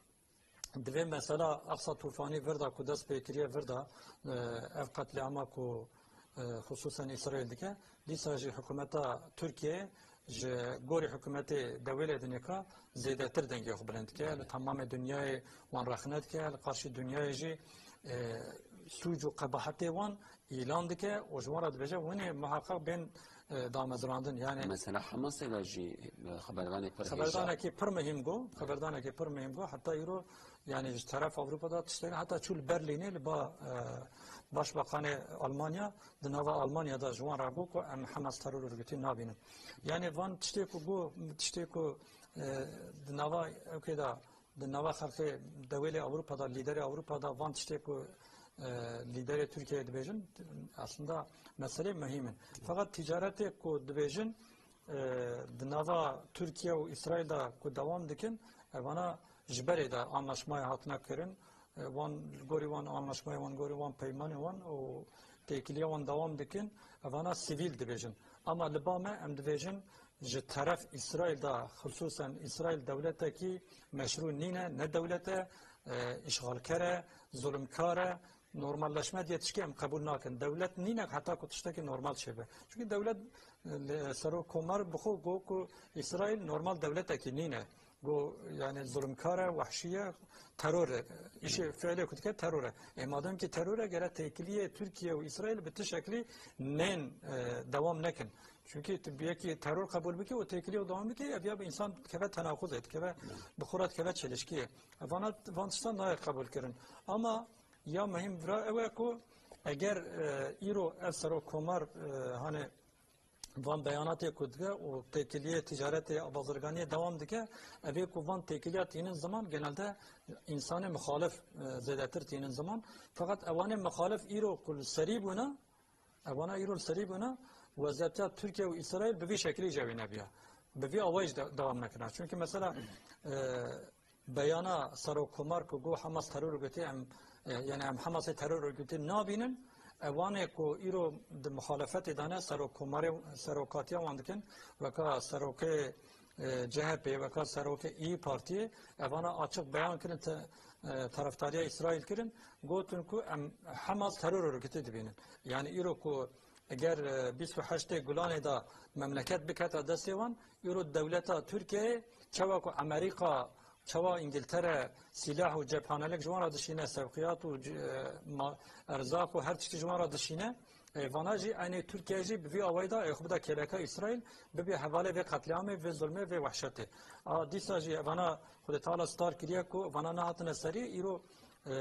Divê mesela Aqsa Tufanî vir de ku dest pê kiriye vir de, e, ev qetlîama ku, e, xisûsen Îsraîl dike, dîsa jî hikûmeta Tirkiye ji gorî hikûmetê dewêlê dinêka zêdetir dengê xwe bilind dike. Li temamê dinyayê wan rexne dike, li qarşî dinyayê jî, e, sûc û qebahetê wan îlan dike û ji wan re dibêje, hûn ê muheqeq bên, e, damezrandin. Yani Mesela Hamasê de jî, e, xeberdanê pir hêja. Xeberdanekî pir muhîm got, xeberdanekî pir muhîm got. Heta îro, yani ji teref Ewropa de tiştê, heta çû li Berlînê li ba, e, başbakanê Almanya, di nava Almanya de ji wan re got ku em Hamas teror örgütî nabînin. Yani van tiştê ku got, tiştê ku, e, di nava ewkê de, di nava xelkê dewêlê Ewropa de, lîderê Ewropa de van tiştê ku, e, lîderê Tirkiyeyê dibêjin, aslında meselê muhîm in. Feqet ticaretê ku dibêjin, e, di nava Tirkiye û Îsraîl de ku dewam dikin, evana ji berê de anlaşmayê hatine kirin. E, wan, li gorî wan anlaşmayê wan, gorî wan peymanê wan û têkiliya wan dewam dikin, evana sivîl dibêjin. Ama li ba me em dibêjin, ji teref Îsraîl de, xisûsen Îsraîl dewletekî meşrû nîne, ne dewlet e, e, îşxalker e, zulmkar e, normalleşme diye tişkî em qebûl nakin. Dewlet nîne heta ku tiştekî normal çêbe. Çünkü dewlet, e, li Serok Komar bi xwe got ku Îsraîl normal dewletekî nîne. Got, yani zulmkar e, wehşî ye, teror e. Îşê, fiilê ku dike teror e. E, madem ki teror e, gere têkiliyê Tirkiye û Îsraîl bi ti şeklî nên, e, dewam nekin. Çünkü tu yekî teror qebûl bike û têkiliyê dewam bike, ev ya bi însan dikeve tenaquzê, dikeve bi xwe re dikeve çelişkiyê. Vana, van tiştan nayê qebûl kirin. Ama ya muhîm vira ew e ku eger, e, îro ev Serok Komar, e, hani van beyanatê ku dike û têkiliyê ticaretê, bazirganiyê dewam dike, ev ê ku van têkiliya tînin ziman genelde însanê muxalif, e, zêdetir tînin ziman. Feqet ewanê muxalif îro ku li serî bûne, evana îro li serî bûne, weziyetiya Tirkiye û Îsraîl bi vî şekilî jî wê nebiya. Bi vî awayî jî de-, dewam nekirina. Çünkü mesela, e, beyana Serok Komar ku got Hamas terör örgütü em, e, yani em Hamasê terör örgütü nabînin, ewanê ku îro di muhalefetê de ne Serok Komarê, serokatiya wan dikin, weka serokê, e, C H P, weka serokê İYİ Partiyê, evana açık beyan kirin, te-, e, tarafdariya Îsraîl kirin, gotin ku em Hamas terör örgütü dibînin. Yani îro ku eger, e, bîst û heştê Gulanê de memleket bikete destê wan, îro dewleta Tirkiyeyê çawa ku Amerîka, çawa Îngiltere sîlah û cephanelik ji wan re dişîne, sevqiyat û c-, e, ma-, erzaq û her tiştî ji wan re dişîne, e, vana jî eynê Tirkiye jî bi vî awayî de, e, xwe bide kêleka Îsraîl, bibê hevalê vê qetlîamê, vê zulmê, vê wehşetê. A, dîsa jî vana Xwedê Teala star kiriye ku vana nehatine serî, îro, e,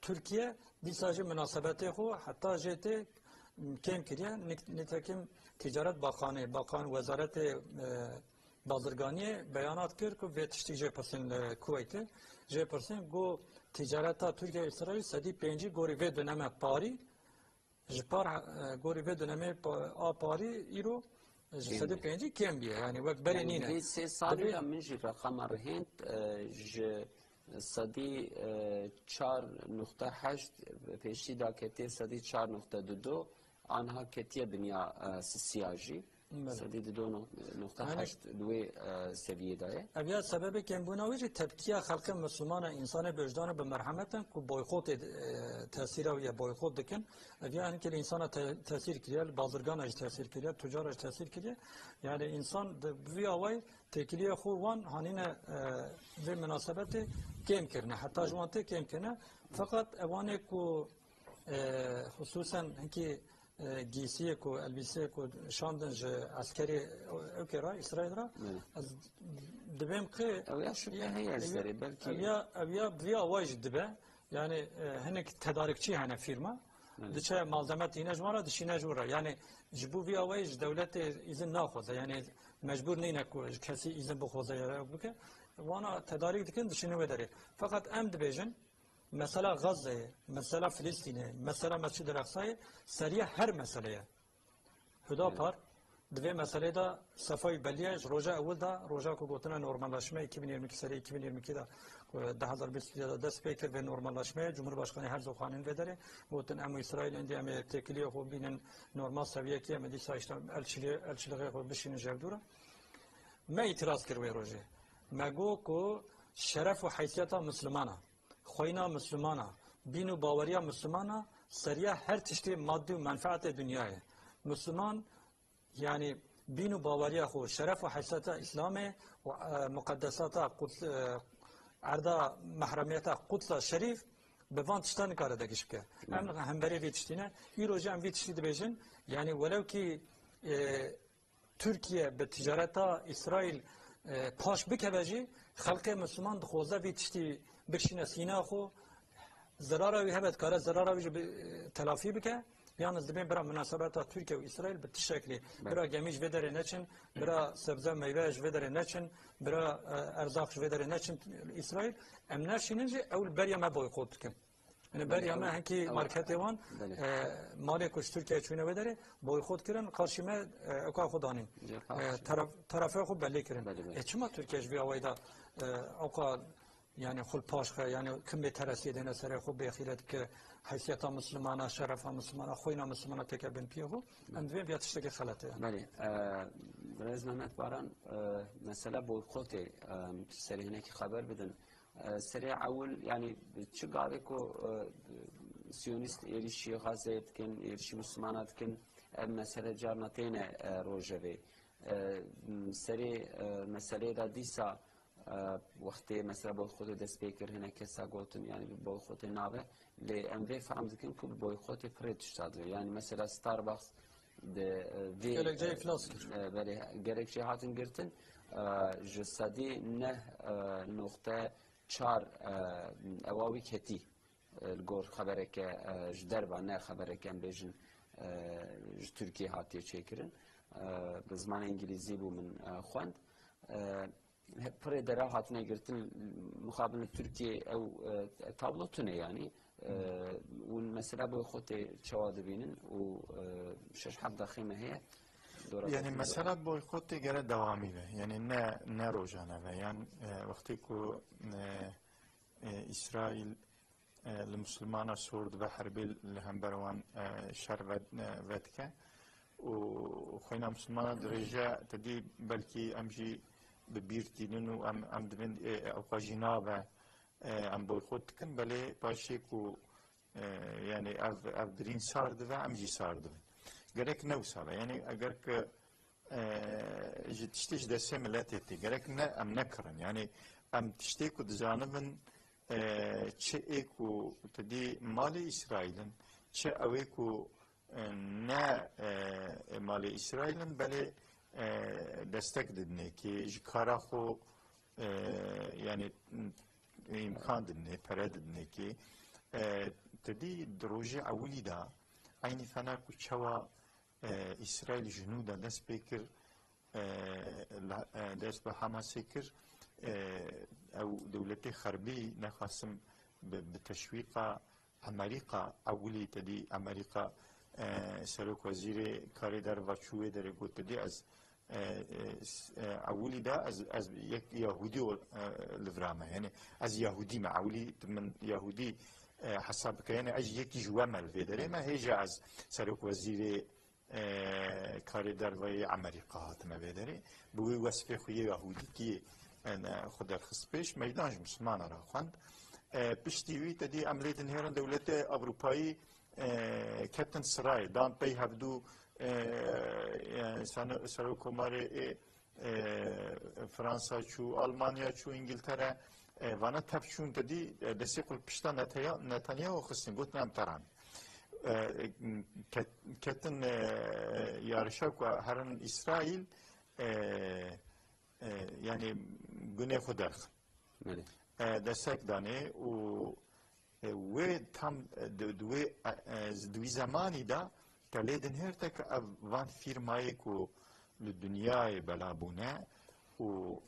Tirkiye dîsa jî minasebetê xwe heta jê tê kêm kiriye. Nik-, nitekim Ticaret Bakanı, Bakan Wezaretê, e, Bazirganiyê beyanat kir ku vê tiştî jê pirsîn li Kuweytê. Jê pirsîn, got, ticareta Tirkiye Îsraîl sedî pêncî gorî vê döneme parî, ji par, e, gorî vê dönemê pa-, a parî îro, e, ji sedî pêncî kêm bûye. Yani wek berê nîne. Vê sê salî de min jî reqama rihênd, e, ji sedî, e, çar nokte heşt pêşî de ketiye sedî çar nokte du du, anha ketiye binya, e, sisiya jî. Belê. Sedî du nokte heşt li wê, e, seviyê de ye. Ev ya sebebê kêmbûna wê jî tepkiya xelkê Misliman e, însanê bêjdan e bi merhemet in ku boykotê, e, tesîra wî ye, boykot dikin. Ev ya hinkê li însana te-, tesîr kiriye, li bazirgana jî tesîr kiriye, tucara jî tesîr kiriye. Yani însan di vî awayî têkiliyê xwe wan hanîne, e, vê minasebetê kêm kirine. Heta ji wan tê kêm kirine. Feqet ewanê ku, e, xisûsen hinkî e, gîsiyê ku, elbîseyê ku şandin ji eskerê ewkê re, Îsraîl re, belê, ez dibêm qê ew ya şübhe heye li serê, belkî ev ya, ev ya bi vî awayî jî dibe. Yani, e, hinek tedarikçî hene fîrma. Belê. Diçe malzeme tîne ji wan re, dişîne ji wir re. Yani ji bo vî awayî ji dewletê îzin naxwaze. Yani mecbûr nîne ku ji kesî îzin bixwaze ya ew bike. Wana tedarik dikin, dişîne wê derê. Feqet em dibêjin, mesela Gazze'ye, mesela Filistin'e, mesela Mescid-i Aksa'yê, seriya her meseleye. Hüdapar, di vê meseleyê de sefayî belliye, ji roja ewil de, roja ku gotine normallaşme, iki bin yirmi iki serê iki bin yirmi iki de, ku du hazar bîst de dest pê kir vê normallaşmeye, Cumhurbaşkanı Herzog hanîn vê derê, gotin em û Îsraîl endî em ê têkiliyê xwe bînin normal seviyekê, em ê dîsa işte elçiliğe, elçiliğê xwe bişînin ji hevdû re. Me îtiraz kir wê rojê. Me got ku şeref û heysiyeta Mislimana, xweyna Mislimana, bîn û baweriya Mislimana seriya her tiştê maddi û menfaetê dinyayê. Misliman, yani bîn û baweriya xwe, şeref û heysiyeta Îslamê û, e, muqeddesata quds-, e, erda mehremiyeta Qudsa Şerîf, bi van tiştan nikare degiş bike. Em hemberê vê tiştî ne. Îro jî em vê tiştî dibêjin. Yanî welew kî, e, Tirkiye bi ticareta Îsraîl, e, paş bikeve jî, xelkê Misliman dixwaze vê tiştî bikişîne sîna xwe, zirara wî hebe dikare zirara wî jî bi, e, telafî bike. Yalnız dibên bira munasebeta Tirkiye û Îsraîl bi ti şeklî, bira gemî ji vê derê neçin, bira sebze meyve ji vê derê neçin, bira, e, erzaq ji vê derê neçin Îsraîl. Em neşînin jî ew li beriya me boykot dikin. Yani beriya me hinkî marketê wan, e, malê ku ji Tirkiye çûne wê derê boykot kirin, karşî me, e, ewka xwe danîn. E, taraf, tarafê xwe belê kirin. E, çima Tirkiye ji vê awayî de, e, ewka Yani xwe li paş xe, yani kim bê teresiyê dêne serê xwe, bêxîret bike heysiyeta Mislimana, şerefa Mislimana, xwîna Mislimana têke bin piyê xwe. Em divê viya tiştekê xelet e. Belê, e, birêz Mehmet Baran, e, mesela boykotê, e, serê hinekî xeber bidin. E, serê ewil, yani çi gavê ku, e, Siyonîst êrişî Xezeyê dikin, êrişî Mislimana dikin, ev mesele carna têne, e, rojevê. E, serê, e, meseleyê de dîsa, e, wextê mesela boykotê dest pê kir, hinek kesa gotin, yani bi boykotê nabe, lê em vê fehm dikin ku bi boykotê pirê tişta dibe. Yani mesela Starbucks de, e, vê, Gelek cê e, iflas kir. E, belê, gelek cê hatin girtin, e, ji sedî neh, e, noqte çar, e, ewa wî ketî, e, li gor xebereke, e, ji derve, ne xebereke em bêjin, e, ji Tirkiyê hatiye çêkirin. E, bi zimanê îngilîzî bû min, e, xwend. E, Pirê derew hatine girtin, mixabin li Tirkiyê ew, e, tablo tune, yanî, e, hûn mesela boykotê çawa dibînin û, e, şeş heft deqê me heye. Dora Yani gotinê mesela boykotê gere dewamî be. Yani ne, ne rojane be. Yan, e, wextê ku, e, e, Îsraîl e, li Mislimana sor dibe herbê li hember wan, e, şer ve-, e, vedike. Û xwîna Mislimana dirêje, te dî belkî em jî bi bîr tînin û em, em dibin, e, ewqa jî nabe, e, em boykot dikin, belê paşê ku, e, yani ev, ev birîn sar dibe, em jî sar dibin. Gerek ne wisa be. Yani eger ki e, ji tiştê ji destê miletê tê. Gerek ne, em nekirin. Yani em tiştê ku dizanibin, e, çi ê ku tu dî malê Îsraîl in, çi ew ê ku, e, ne, e, malê Îsraîl in, belê, e, destek didinê kê, ji kara xwe, e, yani îmkan didinê, pere didinê kê. E, tu dî di rojê ewilî de eynî fena ku çawa e, Îsraîl ji nû de dest pê kir, e, la-, e, dest bi Hamasê kir, e, ew dewletê xerbî nexasim bi, bi teşwîqa Amerîka, ewilî te dî Amerîka, e, serokwezîrê karê derva çû wê derê got, te dî ez, e, e, s-, e, ewilî de ez, ez yek Yahûdî ol-, e, li vira me. Yani ez Yahûdî me, ewilî tu min Yahûdî, e, hesab bike. Yani ez yekî ji we me li vê derê me, hêja ez serokwezîrê e, karê dervayê Amerîka hatime vê derê. Bi wî wesfê xwe yê Yahûdîkî, e, ne, xwe derxist pêş, meydan ji Mislimana re xwend. E, piştî wî te dî em lê dinêrin dewletê Ewropayî, e, ketin sirayê, dan pey hevdû, e, e, sano-, serokkomarê ê, e, Fransa çû, Almanya çû, Îngiltere, e, vana tev çûn te dî, e, destê xwe li pişta Neteya-, Netanyahu xistin, gotin em teran. E, ket-, ketin, e, yarişa ku herin Îsraîl, e, e, yani gunê xwe derxin. Belê. E, destek danê û E, wê tam, e, di, di wê, e, e, di wî zemanî de te lê dinhêrte ku ev van fîrmayê ku li dinyayê bela bûne û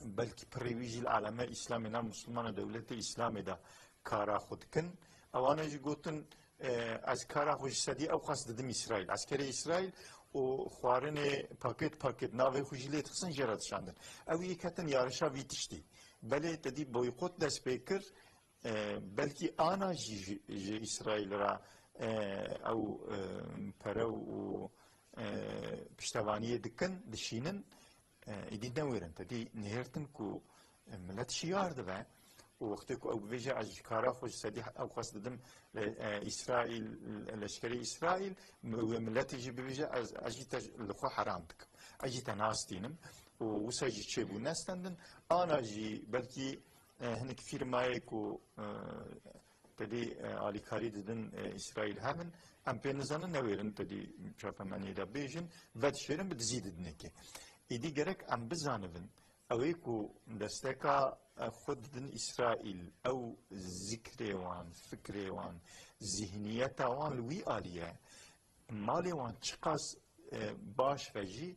belkî pirê wî jî li aleme Îslamê, nav Mislimana dewletê Îslamê de kara xwe dikin. Ewana jî gotin, e, ez kara xwe ji sedî ew qas didim Îsraîl. Eskerê Îsraîl û xwarinê paket paket navê xwe jî lê dixistin jê re dişandin. Ew yê ketin yarişa vî tiştî. Belê te dî boykot dest pê kir, E, belkî ana jî ji, ji Îsraîl re, e, ew, e, pere û, e, piştevaniyê dikin, dişînin, e, êdî newêrin. Te dî nihêrtin ku, e, milet şiyar dibe û wextê ku ew bibêje, ez ji kara xwe ji sedî ew qas didim, e, e, Îsraîl, leşkerê Îsraîl, mi-, wê miletê jî bibêje, ez, ez jî te li xwe heram dikim. Ez jî te nastînim û wisa jî çêbû nestendin. Ana jî belkî e, hinek fîrmayê ku, e, tedî, e, alîkarî didin, e, Îsraîl hebin, em pê nizanin newêrin tedî çapemeniyê de bêjin, vedişêrin bi dizî didinekê. Êdî gerek em bizanibin, ew ê ku desteka, e, xwe didin Îsraîl, ew zikrê wan, fikrê wan, zihniyeta wan li wî alî ye, malê wan çiqas, e, baş be jî,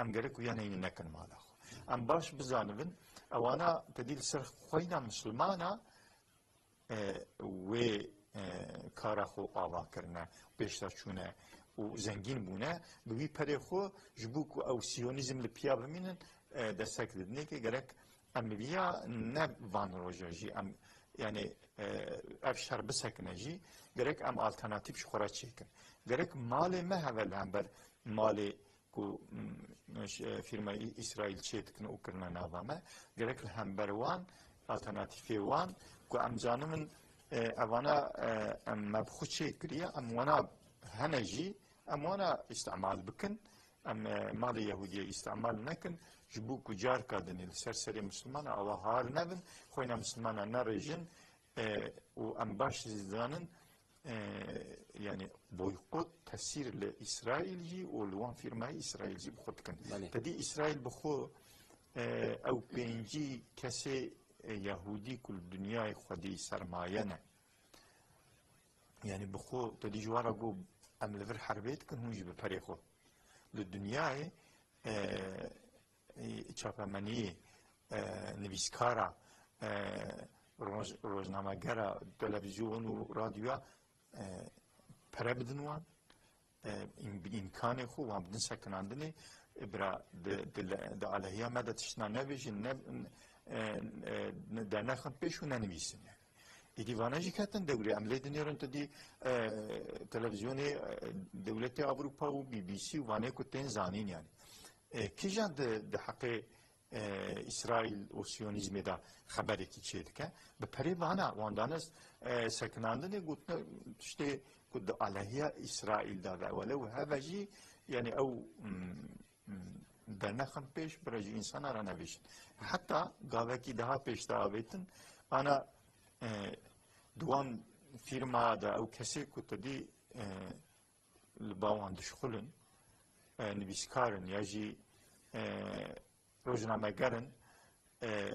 em gerek wiya neyne nekin mala xwe. Em baş bizanibin, ewana tedî li ser xweyna misilmana, e, wê, e, kara xwe ava kirine, pêşda çûne û zengîn bûne, bi wî perê xwe ji bo ku ew siyonîzm li piya bimînin, e, destek didinê ke gerek em viya ne van roja jî em, yani, e, ev şer bisekine jî, gerek em alternatîf ji xwe re çêkin. Gerek malê me heve li hember malê ku, mm, ş-, e, fîrma Î-, Îsraîl çê dikin û kirine nava me, gerek li hember wan, alternatîfê wan, ku em zanibin, e, evana, e, em me bi xwe çê kiriye, em wana hene jî, em wana îstemal bikin, em, e, malê Yehûdiyê îstemal nekin, ji bo ku carka dinê li ser serê misilmana awa har nebin, xweyna misilmana nerêjin, e, û em baş dizanin, e, yani boykot tesîr li Îsraîl jî û li wan fîrmayê Îsraîl jî bi xwe dikin. Belê. Tedî Îsraîl bi xwe, e, ew pêncî kesê, e, Yehûdî ku li dinyayê xwedî sermaye ne. Yani bi xwe tedî ji wan re got em li vir herbê dikin, hûn jî bi perê xwe. Li dinyayê, e, e, çapemeniyê, e, nivîskara, e, roj-, rojnamegera, televîzyon û radyoya, e, pere bidin wan, e, im-, îmkanê xwe wan bidin sekinandinê, e, bira di, di, di alehiya me de tiştna nebêjin, ne, e, e, ne, dernexin pêş û nenivîsin yani. Êdî vana jî ketin dewrê, em lê dinêrin tu dî, e, televîzyonê, e, dewletê Ewropa û B B C û vanê ku tên zanîn yani. E, kîjan di, di heqê, e, Îsraîl û Siyonîzmê de xeberekî çêdike? Bi perê vana, wan dane, e, sekinandinê gotine tiştê ku di alehiya Îsraîl de ve. Welew heve jî, yani ew, mm, mm, dernexin pêş, bira ji însana re nebêjin. Heta gavekî daha pêş de avêtin, ana, e, di wan fîrma de ew kesê ku tu dî, e, li ba wan dişxulin, e, nivîskar in ya jî, e, rojnameger in, e,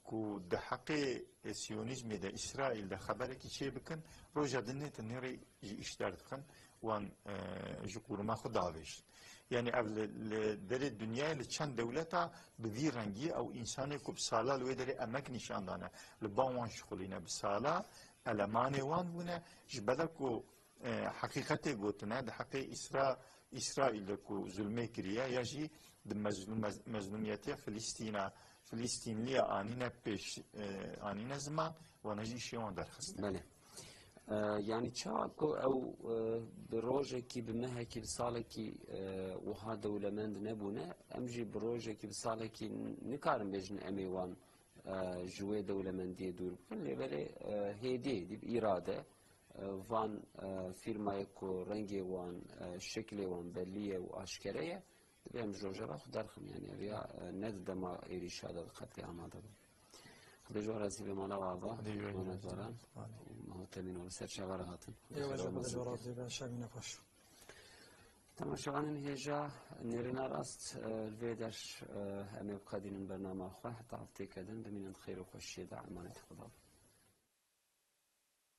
ku di heqê, e, Siyonîzmê de, Îsraîl de xeberekî çê bikin, roja dinê tenê rê ji îş derdixin, wan, e, ji qûrima xwe davêjin. Yani ev li, li derê dinyayê li çend dewleta bi vî rengî ew însanê ku bi sala li wê derê emek nîşan dane, li ba wan şixulîne, bi sala elemanê wan bûne, ji bela ku e, heqîqetê gotine, di heqê Îsra-, Îsraîl de ku zulmê kiriye, ya jî di mezlûm-, mez-, mezlûmiyetiya Filistîna, Filistînliya anîne pêş, e, anîne ziman, wana jî îşê wan derxistine. Belê. E, yani çawa ku ew, e, bi rojekî, bi mehekî, bi salekî, e, wiha dewlemend nebûne, em jî bi rojekî, bi salekî nikarin bêjin em ê wan e, ji wê dewlemendiyê dûr bikin. Lê belê, e, hêdî, dî îrade, e, van, e, fîrmayê ku rengê wan, e, şeklê wan belî ye û aşkere ye, divê em ji rojeva xwe derxin. Yani ev ya, e, ne di dema êrîşa de diqetê amade bû. Xwedê ji we razî be mala we ava, Xwedê ji we Mehmet razî be. Baran. Amin. Mahmut Emîn, we li ser çava re hatin. Ê we jî Xwedê ji we razî be, şevîne xweş. Temaşevanên hêja, nêrîna rast, e, li vê der, e, em ê biqedînin bernama xwe. Heta hefteyeke din bimînin di xêr û xweşiyê de, emanetî Xweda bin.